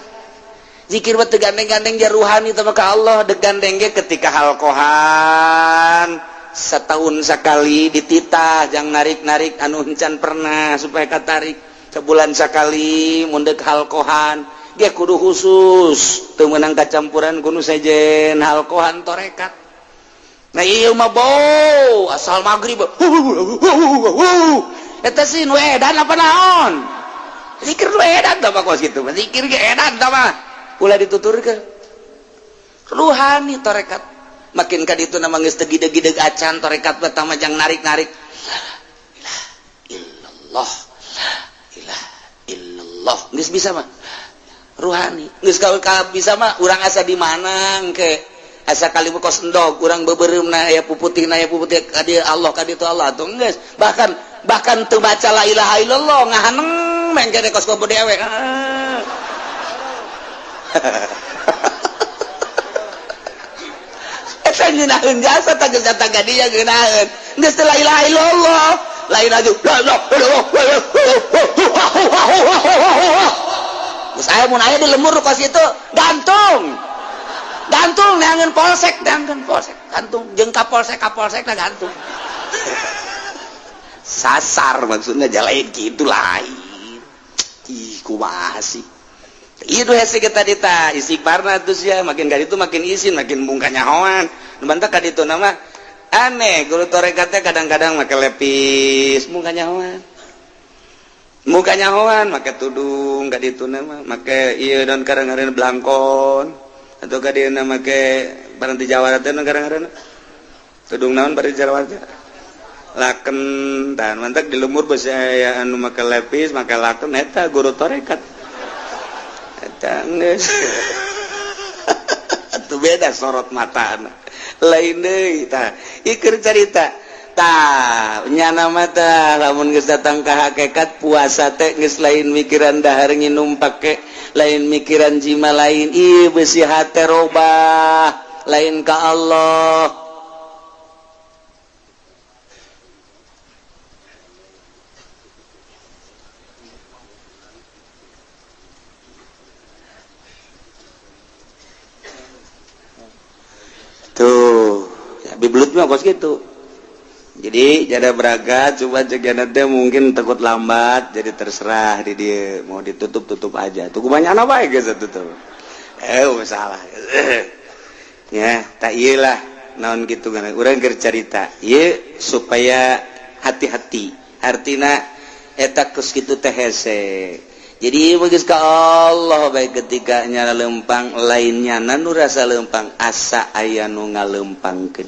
Zikir mah teu gandeng-gandeng ja ruhani teh ka Allah, deg gandeng ge ketika halqohan setahun sekali dititah jang narik-narik anu encan pernah supaya katarik. Sebulan sekali mun deuk halqohan ge kudu khusus teu meunang kacampuran kudu sejen halqohan torekat. Nah ieu mah bau asal magrib eta sih nu edan apa naon zikir nu edan tah mah kos kitu zikir ge edan tah mah ulah dituturkeun ruhani torekat makin ka ditu nama geus teu gideg-gideg acan torekat pertama jang narik-narik la ilaha illallah la ilaha illallah geus bisa mah ruhani geus ka bisa mah urang asa di mana engke asa kali kos endog urang beubeureumpna aya puputihna aya puputih ka dieu Allah ka ditu Allah atuh geus bahkan bahkan teu baca la ilaha illallah ngahaneng mengke kos kopo dewek eta ngeunaheun jasa tah geus datang ka dieu ngeunaheun geus teu la ilaha illallah lain aja la ilaha illallah geus aya mun aya di lemur kos itu gantung gantung neangan polsek gantung jeung ka polsek na gantung sasar maksudnya jalain gitu lain ih kumaha sih itu hese kita dita istighfarna terus ya makin ka ditu makin isin makin bungka nyahoan nu bantak ka ditu nama aneh guru torekatnya kadang-kadang make lepis bungka nyahoan make tudung ka ditu nama make ieu dan kadang-kadang blangkon atau ka dieu make barang ti Jawa teh kadang-kadang tudung naon bari Jawa teh laken tah mantak di lemur beusi aya anu make lepis make laken eta guru torekat eta geus atuh beda sorot matana lain deui tah ieu carita tah nyana mah tah lamun geus datang ka hakikat puasa teh geus lain mikiran dahar nginum pake lain mikiran jima lain ieu beusi hate robah lain ka Allah. Tuh, ya, bibelut mah kos gitu. Jadi jada beraga coba jegana teh mungkin takut lambat jadi terserah di dia mau ditutup tutup aja. Tuh banyak apa ya guys tutup. Masalah. Ya, tak iyalah naon gitu kan. Urang keur carita ieu supaya hati-hati. Artina eta kos kitu teh hese. Jadi bagus ka Allah baik ketika nyala lempang lainnya nu rasa lempang asa aya nu ngalempangkeun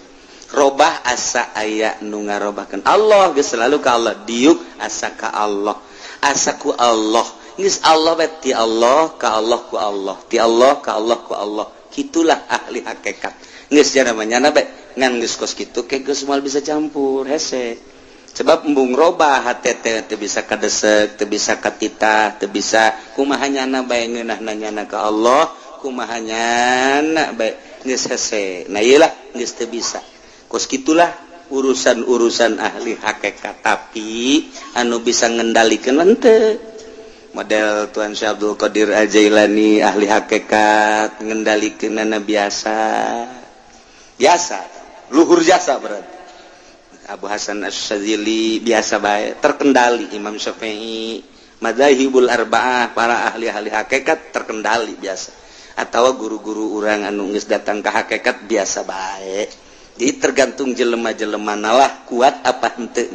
robah asa aya nu ngarobahkeun Allah geus selalu ka Allah diuk asa ka Allah asa ku Allah geus Allah bae ti Allah ka Allah ku Allah ti Allah ka Allah ku Allah kitulah ahli hakikat geus jana manyana bae ngan geus kos kitu ke geus moal bisa campur hese sebab embung robah hate teh teu bisa kadesek teu bisa katitah teu bisa kumaha nyana bae ngeunahna nyana ka Allah kumaha nyana bae geus hese nah ieu lah geus teu bisa kos kitulah urusan-urusan ahli hakikat tapi anu bisa ngendalikeun henteu model Tuan Syekh Abdul Qadir Al-Jailani ahli hakikat ngendalikeunana biasa biasa luhur jasa berarti Abu Hasan Asy-Syadzili biasa bae terkendali Imam Syafi'i madzahibul arba'ah para ahli-ahli hakikat terkendali biasa atau guru-guru urang anu geus datang ka hakikat biasa bae Jadi tergantung jelema-jelema nalah kuat apa henteu.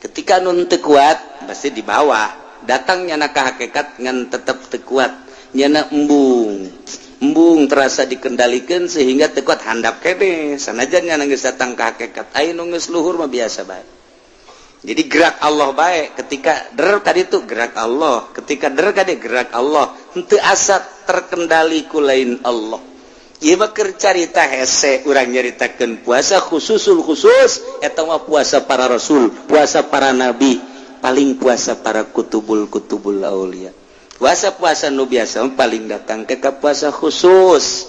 Ketika nun teu kuat pasti di bawah. Datangnya na ka hakikat ngan tetep teu kuat. Nyana embung. Embung terasa dikendalikan sehingga teu kuat handap kene. Sanajan nyana geus datang ka hakikat. Aya nu geus luhur mah biasa bae. Jadi gerak Allah bae ketika der tadi tuh gerak Allah, ketika der tadi gerak Allah, henteu asa terkendali ku lain Allah. Ieu mah keur carita hese urang nyaritakeun puasa khususul khusus eta mah puasa para rasul, puasa para nabi, paling puasa para kutubul-kutubul aulia. Puasa-puasa nu biasa paling datang ke puasa khusus.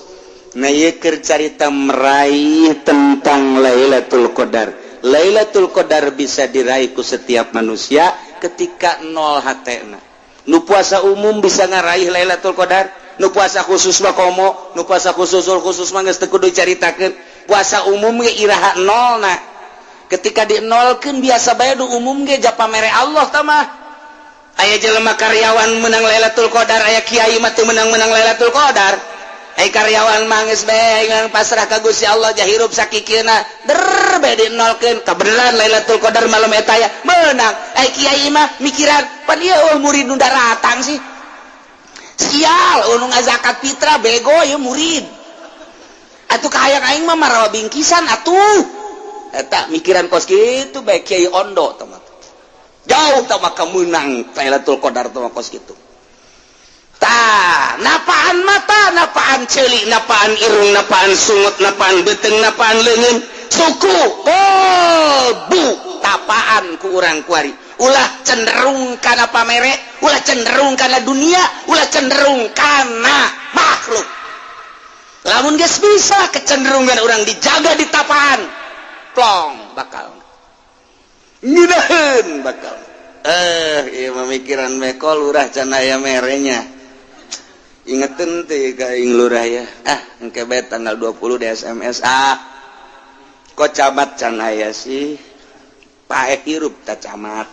Nah ieu keur carita meraih tentang Lailatul Qadar. Lailatul Qadar bisa diraih ku setiap manusia ketika nol hatena. Nu puasa umum bisa ngaraih Lailatul Qadar, nu puasa khusus mah komo, nu puasa khususul khusus mah geus teu kudu caritakeun. Puasa umum ge iraha nolna. Ketika dinolkeun biasa bae nu umum ge japa mere Allah tah mah. Aya jelema karyawan menang Lailatul Qadar, aya kiai mah teu menang-menang Lailatul Qadar. Aya karyawan mah geus bae ngan pasrah ka Gusti Allah jahirup sakikieuna. Der bae dinolkeun kabeneran Lailatul Qadar malam eta ya menang. Aya kiai mah mikiran pan ieu eueuh murid nu daratang sih. Sial nu ngazakat fitrah bego ieu murid. Atuh kahayang aing mah marawa bingkisan atuh. Eta mikiran kos kitu bae kiai ondo tah mah. Jauh tah mah meunang Lailatul Qadar tah mah kos kitu. Tah, napaan mata, napaan ceuli, napaan irung, napaan sungut, napaan beuteung, napaan leungeun, suku, kolbu, tapaan ku urang kuari. Ulah cenderung kana pamere, ulah cenderung kana dunia, ulah cenderung kana makhluk. Lamun geus bisa kecenderungan urang dijaga di tapaan, plong bakal. Ngeunaheun bakal. Ieu mah mikiran mekol lurah can aya merenya. Ingetin teh ka aing lurah ya. Ah, engke bae tanggal 20 di SMS. Ah. Kok camat can aya sih? Paeh hirup ta camat.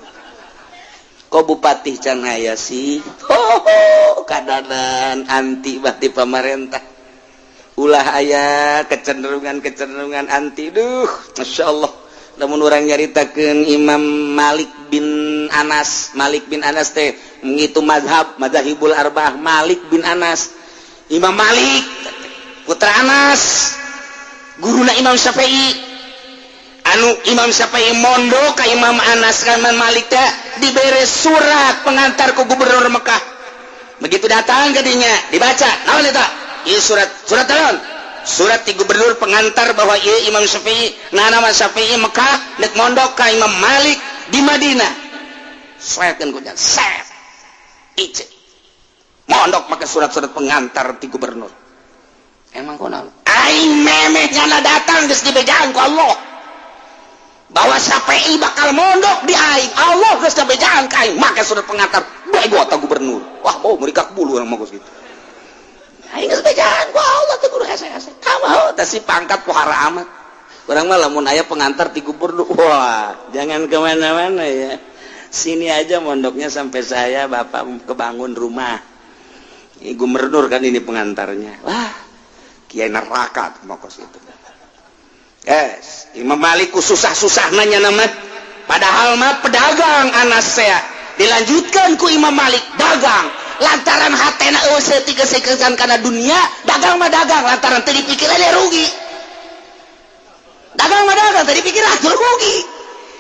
Kok bupati can aya sih? Ho, kadanan anti bati pemerintah. Ulah aya kecenderungan-kecenderungan anti. Duh, Masya Allah. Lamun urang nyaritakeun Imam Malik bin Anas, Malik bin Anas teh menghitung mazhab, mazhabul arba'ah Malik bin Anas. Imam Malik putra Anas, guruna Imam Syafi'i. Anu Imam Syafi'i mondok ka Imam Anas ka Imam Malik teh dibere surat pengantar ku gubernur Mekah. Begitu datang ke dinya dibaca, naon eta? Ieu surat, surat naon? Surat ti gubernur pengantar bahwa ieu Imam Syafi'i, nah nama Syafi'i Mekah nek mondok ka Imam Malik di Madinah. Sekeun ku set. Ice. Mondok make surat-surat pengantar ti gubernur. Emang kunaon? Aing memeh nyana datang geus dibejaan ku Allah. Bahwa Syafi'i bakal mondok di aing. Allah geus dibejaan ka aing make surat pengantar. Bego ta gubernur. Wah, bau merikak bulu urang mah geus kitu. Aing geus bejaan ku Allah teh kudu hese-hese. Kamu teh si pangkat pohara amat. Urang mah lamun aya pengantar ti gubernur, wah, jangan kemana-mana ya. Sini aja mondoknya sampai saya bapak kebangun rumah. Ini gubernur kan ini pengantarnya. Wah, kiai neraka tuh mokos itu. Yes, Imam Malik ku susah-susah nanya nama. Padahal mah pedagang Anas saya. Dilanjutkan ku Imam Malik dagang. Lantaran hatena eueuh saeutik geus kana dunia, dagang mah dagang lantaran teu dipikiran ya rugi. Dagang mah dagang teu dipikiran rugi.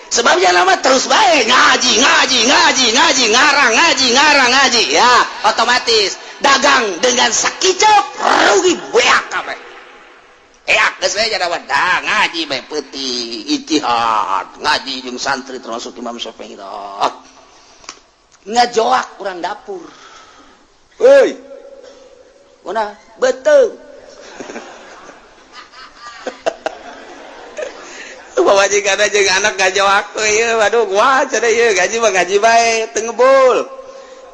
Sebabnya nama terus baik ngaji, ngaji, ngaji, ngaji, ngarang, ngaji, ngarang, ngaji. Ya, otomatis dagang dengan sakicep rugi beak kabeh. Eak geus we jadi dah ngaji bae peuting ijtihad, ngaji jeung santri termasuk Imam Syafi'i. Ngajoak urang dapur. Hei. Kuna beuteung. Pamajikan jeung anak ngajoak ieu, waduh gua cenah ieu gaji mah gaji bae teu ngebul.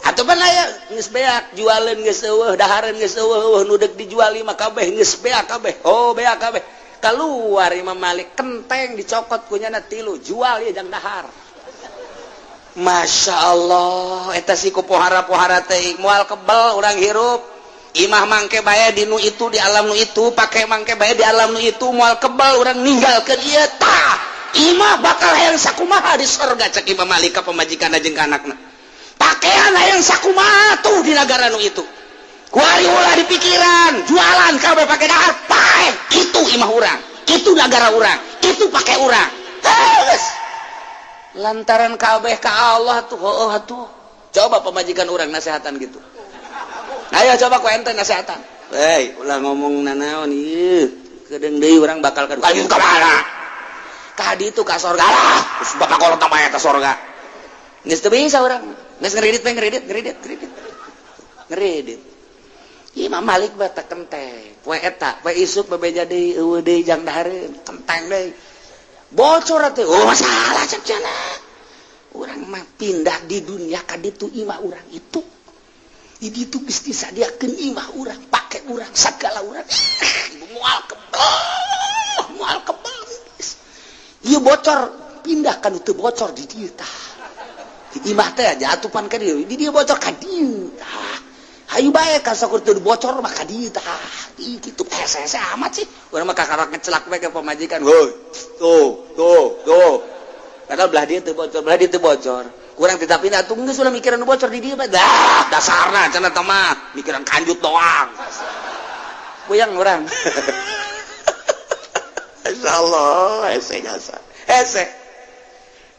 Atuh pan aya geus beak jualeun geus eueuh, dahareun geus eueuh, nu deuk dijual mah kabeh geus beak kabeh. Oh, beak kabeh. Keluar Imam Malik kenteng dicokot ku nyana tilu, jual ieu jang dahar. Masya Allah, eta si ku pohara-pohara teh moal kebel urang hirup. Imah mangke bae di nu itu, di alam nu itu, pake mangke bae di alam nu itu, moal kebal urang ninggalkeun ieu. Tah, imah bakal hayang sakumaha di sorga, cek Imam Malik ka pamajikan jeung ka anakna. Pakaian hayang sakumaha tuh di negara nu itu. Kuari ulah di pikiran, jualan kabeh pake dahar, pae. Itu imah urang, itu negara urang, itu pake urang. Terus lantaran kabeh ka Allah tuh, oh tuh. Coba pemajikan urang nasehatan gitu. Ayo coba ku ente nasehatan. Hei, ulah ngomong nanaon ieu. Kedeung deui urang bakal ka ayo ka mana? Ka ditu, ka sorga lah. Terus bapak kolot tambah ka sorga. Geus teu bisa urang. Geus ngeridit we, ngeridit, ngeridit, ngeridit. Ngeridit. Imam Malik bata kenteng. Poe eta, poe isuk bebeja deui, eueuh deui jang dahareun, kenteng deui. Bocor atuh. Oh, masalah cek cenah. Urang mah pindah di dunia ka ditu, imah urang itu. Di ditu geus disadiakeun imah urang, pake urang, sagala urang. Ibu moal kebel, moal kebel. Ieu bocor pindah kan teu bocor di dieu tah. Di imah teh jatupan ka dieu, di dieu bocor ka dieu tah. Hayu bae ka sakur teu bocor mah ka dieu tah. Ih, kitu hese-hese amat sih. Urang mah kakarak ngecelak we ke pamajikan. Woi, tuh, tuh, tuh. Padahal belah dieu teu bocor, belah dieu teu bocor. Kurang tidak pindah tuh, geus ulah mikiran nu bocor di dieu mah. Dah, dasarna cenah teh mah mikiran kanjut doang. Puyang urang. Insyaallah hese jasa. Hese.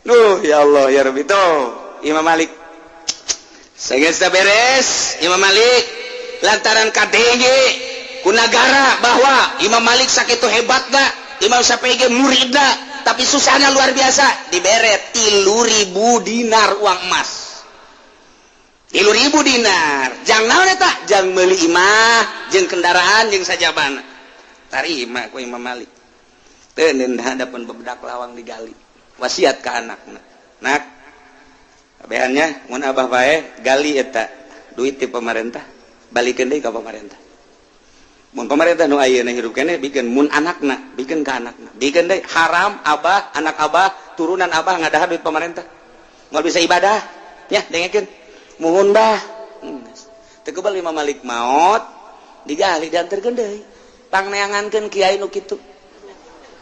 Nuh, ya Allah ya Rabbi tuh Imam Malik. Geus beres Imam Malik, lantaran KDG ku nagara bahwa Imam Malik sakitu hebatna, Imam Syafi'i ge muridna, tapi susahnya luar biasa, dibere 3.000 dinar uang emas. 3.000 dinar jang naon eta? Jang meuli imah jeung kendaraan jeung sajabana. Tarima ku Imam Malik. Teu hadapan bebedak lawang digali, wasiat ke anakna, "Nak, kabehannya mun abah bae, gali eta duit ti pemerintah, balikeun deui ka pemerintah. Mun pemerintah nu ayeuna hirup keneh, bikin, mun anakna, bikin ka anakna, bikin deui. Haram abah, anak abah, turunan abah ngadahar duit pemerintah, moal bisa ibadah ya. Dengekeun, muhun bah." Teu kebal Imam Malik maot, digali, dianterkeun deui. Pangneangankeun kiai nu kitu,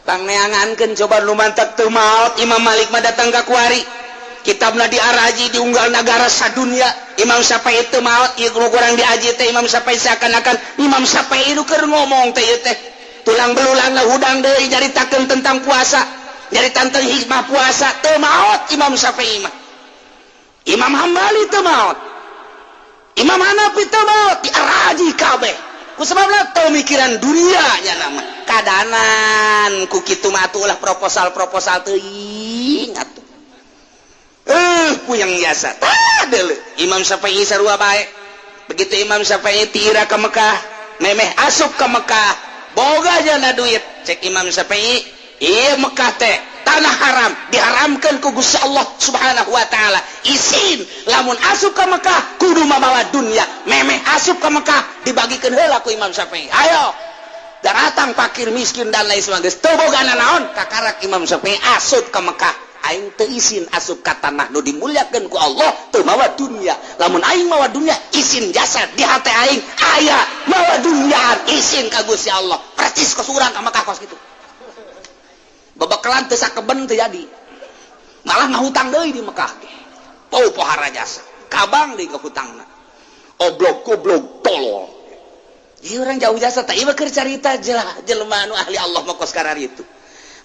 pangneangankeun. Coba nu mantak teu maot Imam Malik mah, datang ka kuari kitabna diaraji di unggal nagara sadunia. Imam Syafi'i itu maot, ieu kurang diaji teh Imam Syafi'i, seakan-akan Imam Syafi'i itu keur ngomong teh, ieu teh tulang belulang hudang deui nyaritakeun tentang puasa, nyaritakeun tentang hikmah puasa. Teu maot Imam Syafi'i mah. Imam Hambali teu maot, Imam Hanafi teu maot, diaraji kabeh. Ku sebabna teu mikiran dunia nya nama kadanan. Ku kitu mah atuh ulah proposal-proposal teuing atuh. Puyeng biasa. Tah, deuleu Imam Syafi'i sarua bae. Begitu Imam Syafi'i tira ke Mekah, memeh asup ke Mekah, boga jana duit. Cek Imam Syafi'i, iya Mekah teh tanah haram, diharamkan ku Gusti Allah Subhanahu wa Taala. Isin lamun asup ke Mekah kudu mamawa dunia. Memeh asup ke Mekah dibagikan heula ku Imam Syafi'i. Ayo datang fakir miskin dan lain sebagainya, teu boga naon. Kakarak Imam Syafi'i asup ke Mekah, "Aing teu isin asup ka tanah nu dimuliakeun ku Allah teu mawa dunia. Lamun aing mawa dunia, isin jasad di hati aing aya mawa dunia, isin ka Gusti Allah." Percis kos urang ka Mekah kos kitu, babakalan teu sakeben, teu jadi, malah ngahutang deui di Mekah. Pau pohara jasa kabang deui ngahutangna, oblog goblok tolol. Ieu urang jauh jasa teh, ieu keur carita jelema anu ahli Allah mah kos itu.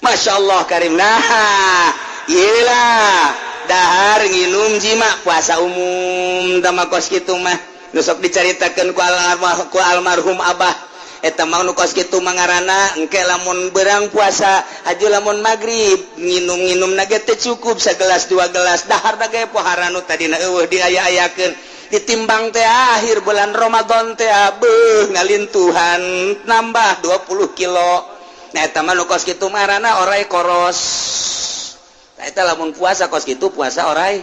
Masya Allah karim. Nah, iyalah, dahar, nginum, jima, puasa umum tama kos kitu mah. Nu sok dicaritakeun ku almarhum abah eta mah, nu kos kitu mangarana engke lamun berang puasa haju, lamun maghrib nginum-nginum nage teh cukup segelas dua gelas, dahar ge pohara nu tadina eueuh diaya-ayakeun. Ditimbang teh akhir bulan Ramadan teh, beuh, ngalintuhan nambah 20 kilo. Nah, eta mah nu kos kitu marana orai koros. Nah, eta lamun puasa kos kitu puasa orai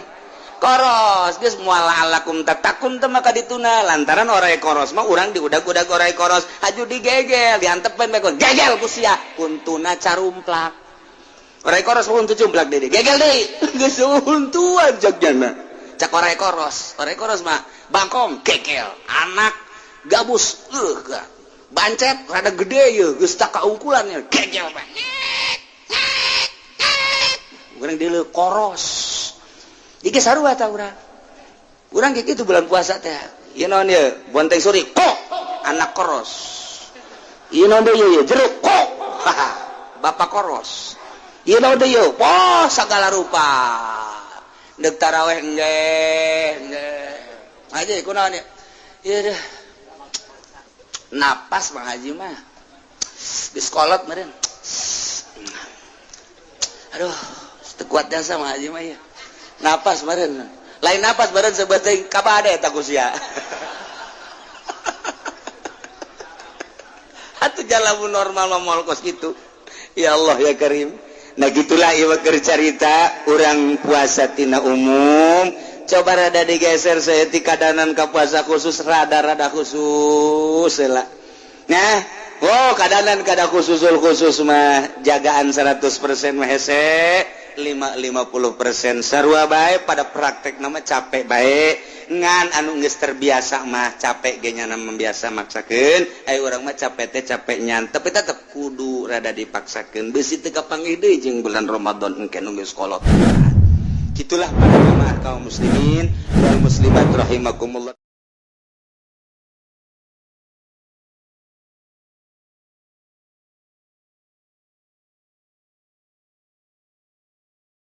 koros. Geus moal alakum tatakun teh maka dituna, lantaran orai koros mah urang diudag-udag orai koros, haju digegel, diantepen bae, gegel ku sia, untuna carumplak. Orai koros huntu cumplak deui, gegel deui, geus huntuan jagjana. Cak orai koros, orai koros mah bangkong gegel, anak Gabus bancet rada gede ye, geus tak kaungkulan ya, gegel bae. Urang deuleu koros. Iki sarua ta urang. Urang kayak gitu bulan puasa teh. Ieu naon ieu? Bonteng suri kok anak koros. Ieu naon deui ieu? Jeruk kok. Bapak koros. Ieu naon deui ieu? Wah, segala rupa. Deuk taraweh engge, engge. Aja kunaon ieu? Ieu deh. Napas Bang Haji mah. Geus kolot meureun. Aduh, teu kuat jasa Bang Haji mah ieu. Napas meureun. Lain napas meureun sebeuting kabade eta ku sia. Atuh jalan normal mah moal kos kitu. Ya Allah ya Karim. Nah gitulah ieu keur carita urang puasa tina umum. Coba rada digeser saeutik kadanan ka puasa khusus, rada-rada khusus lah. Nah, oh kadanan kada khususul khusus mah jagaan 100% mah hese, 5 50% sarua bae pada praktek nama capek bae. Ngan anu geus terbiasa mah capek ge nyana membiasa maksakeun. Ayo urang mah capek teh capek nyan, tapi tetep kudu rada dipaksakeun. Beusi teu kapanggih deui jeung bulan Ramadan engke nu geus kolot. Itulah para jamaah kaum muslimin wal muslimat rahimakumullah.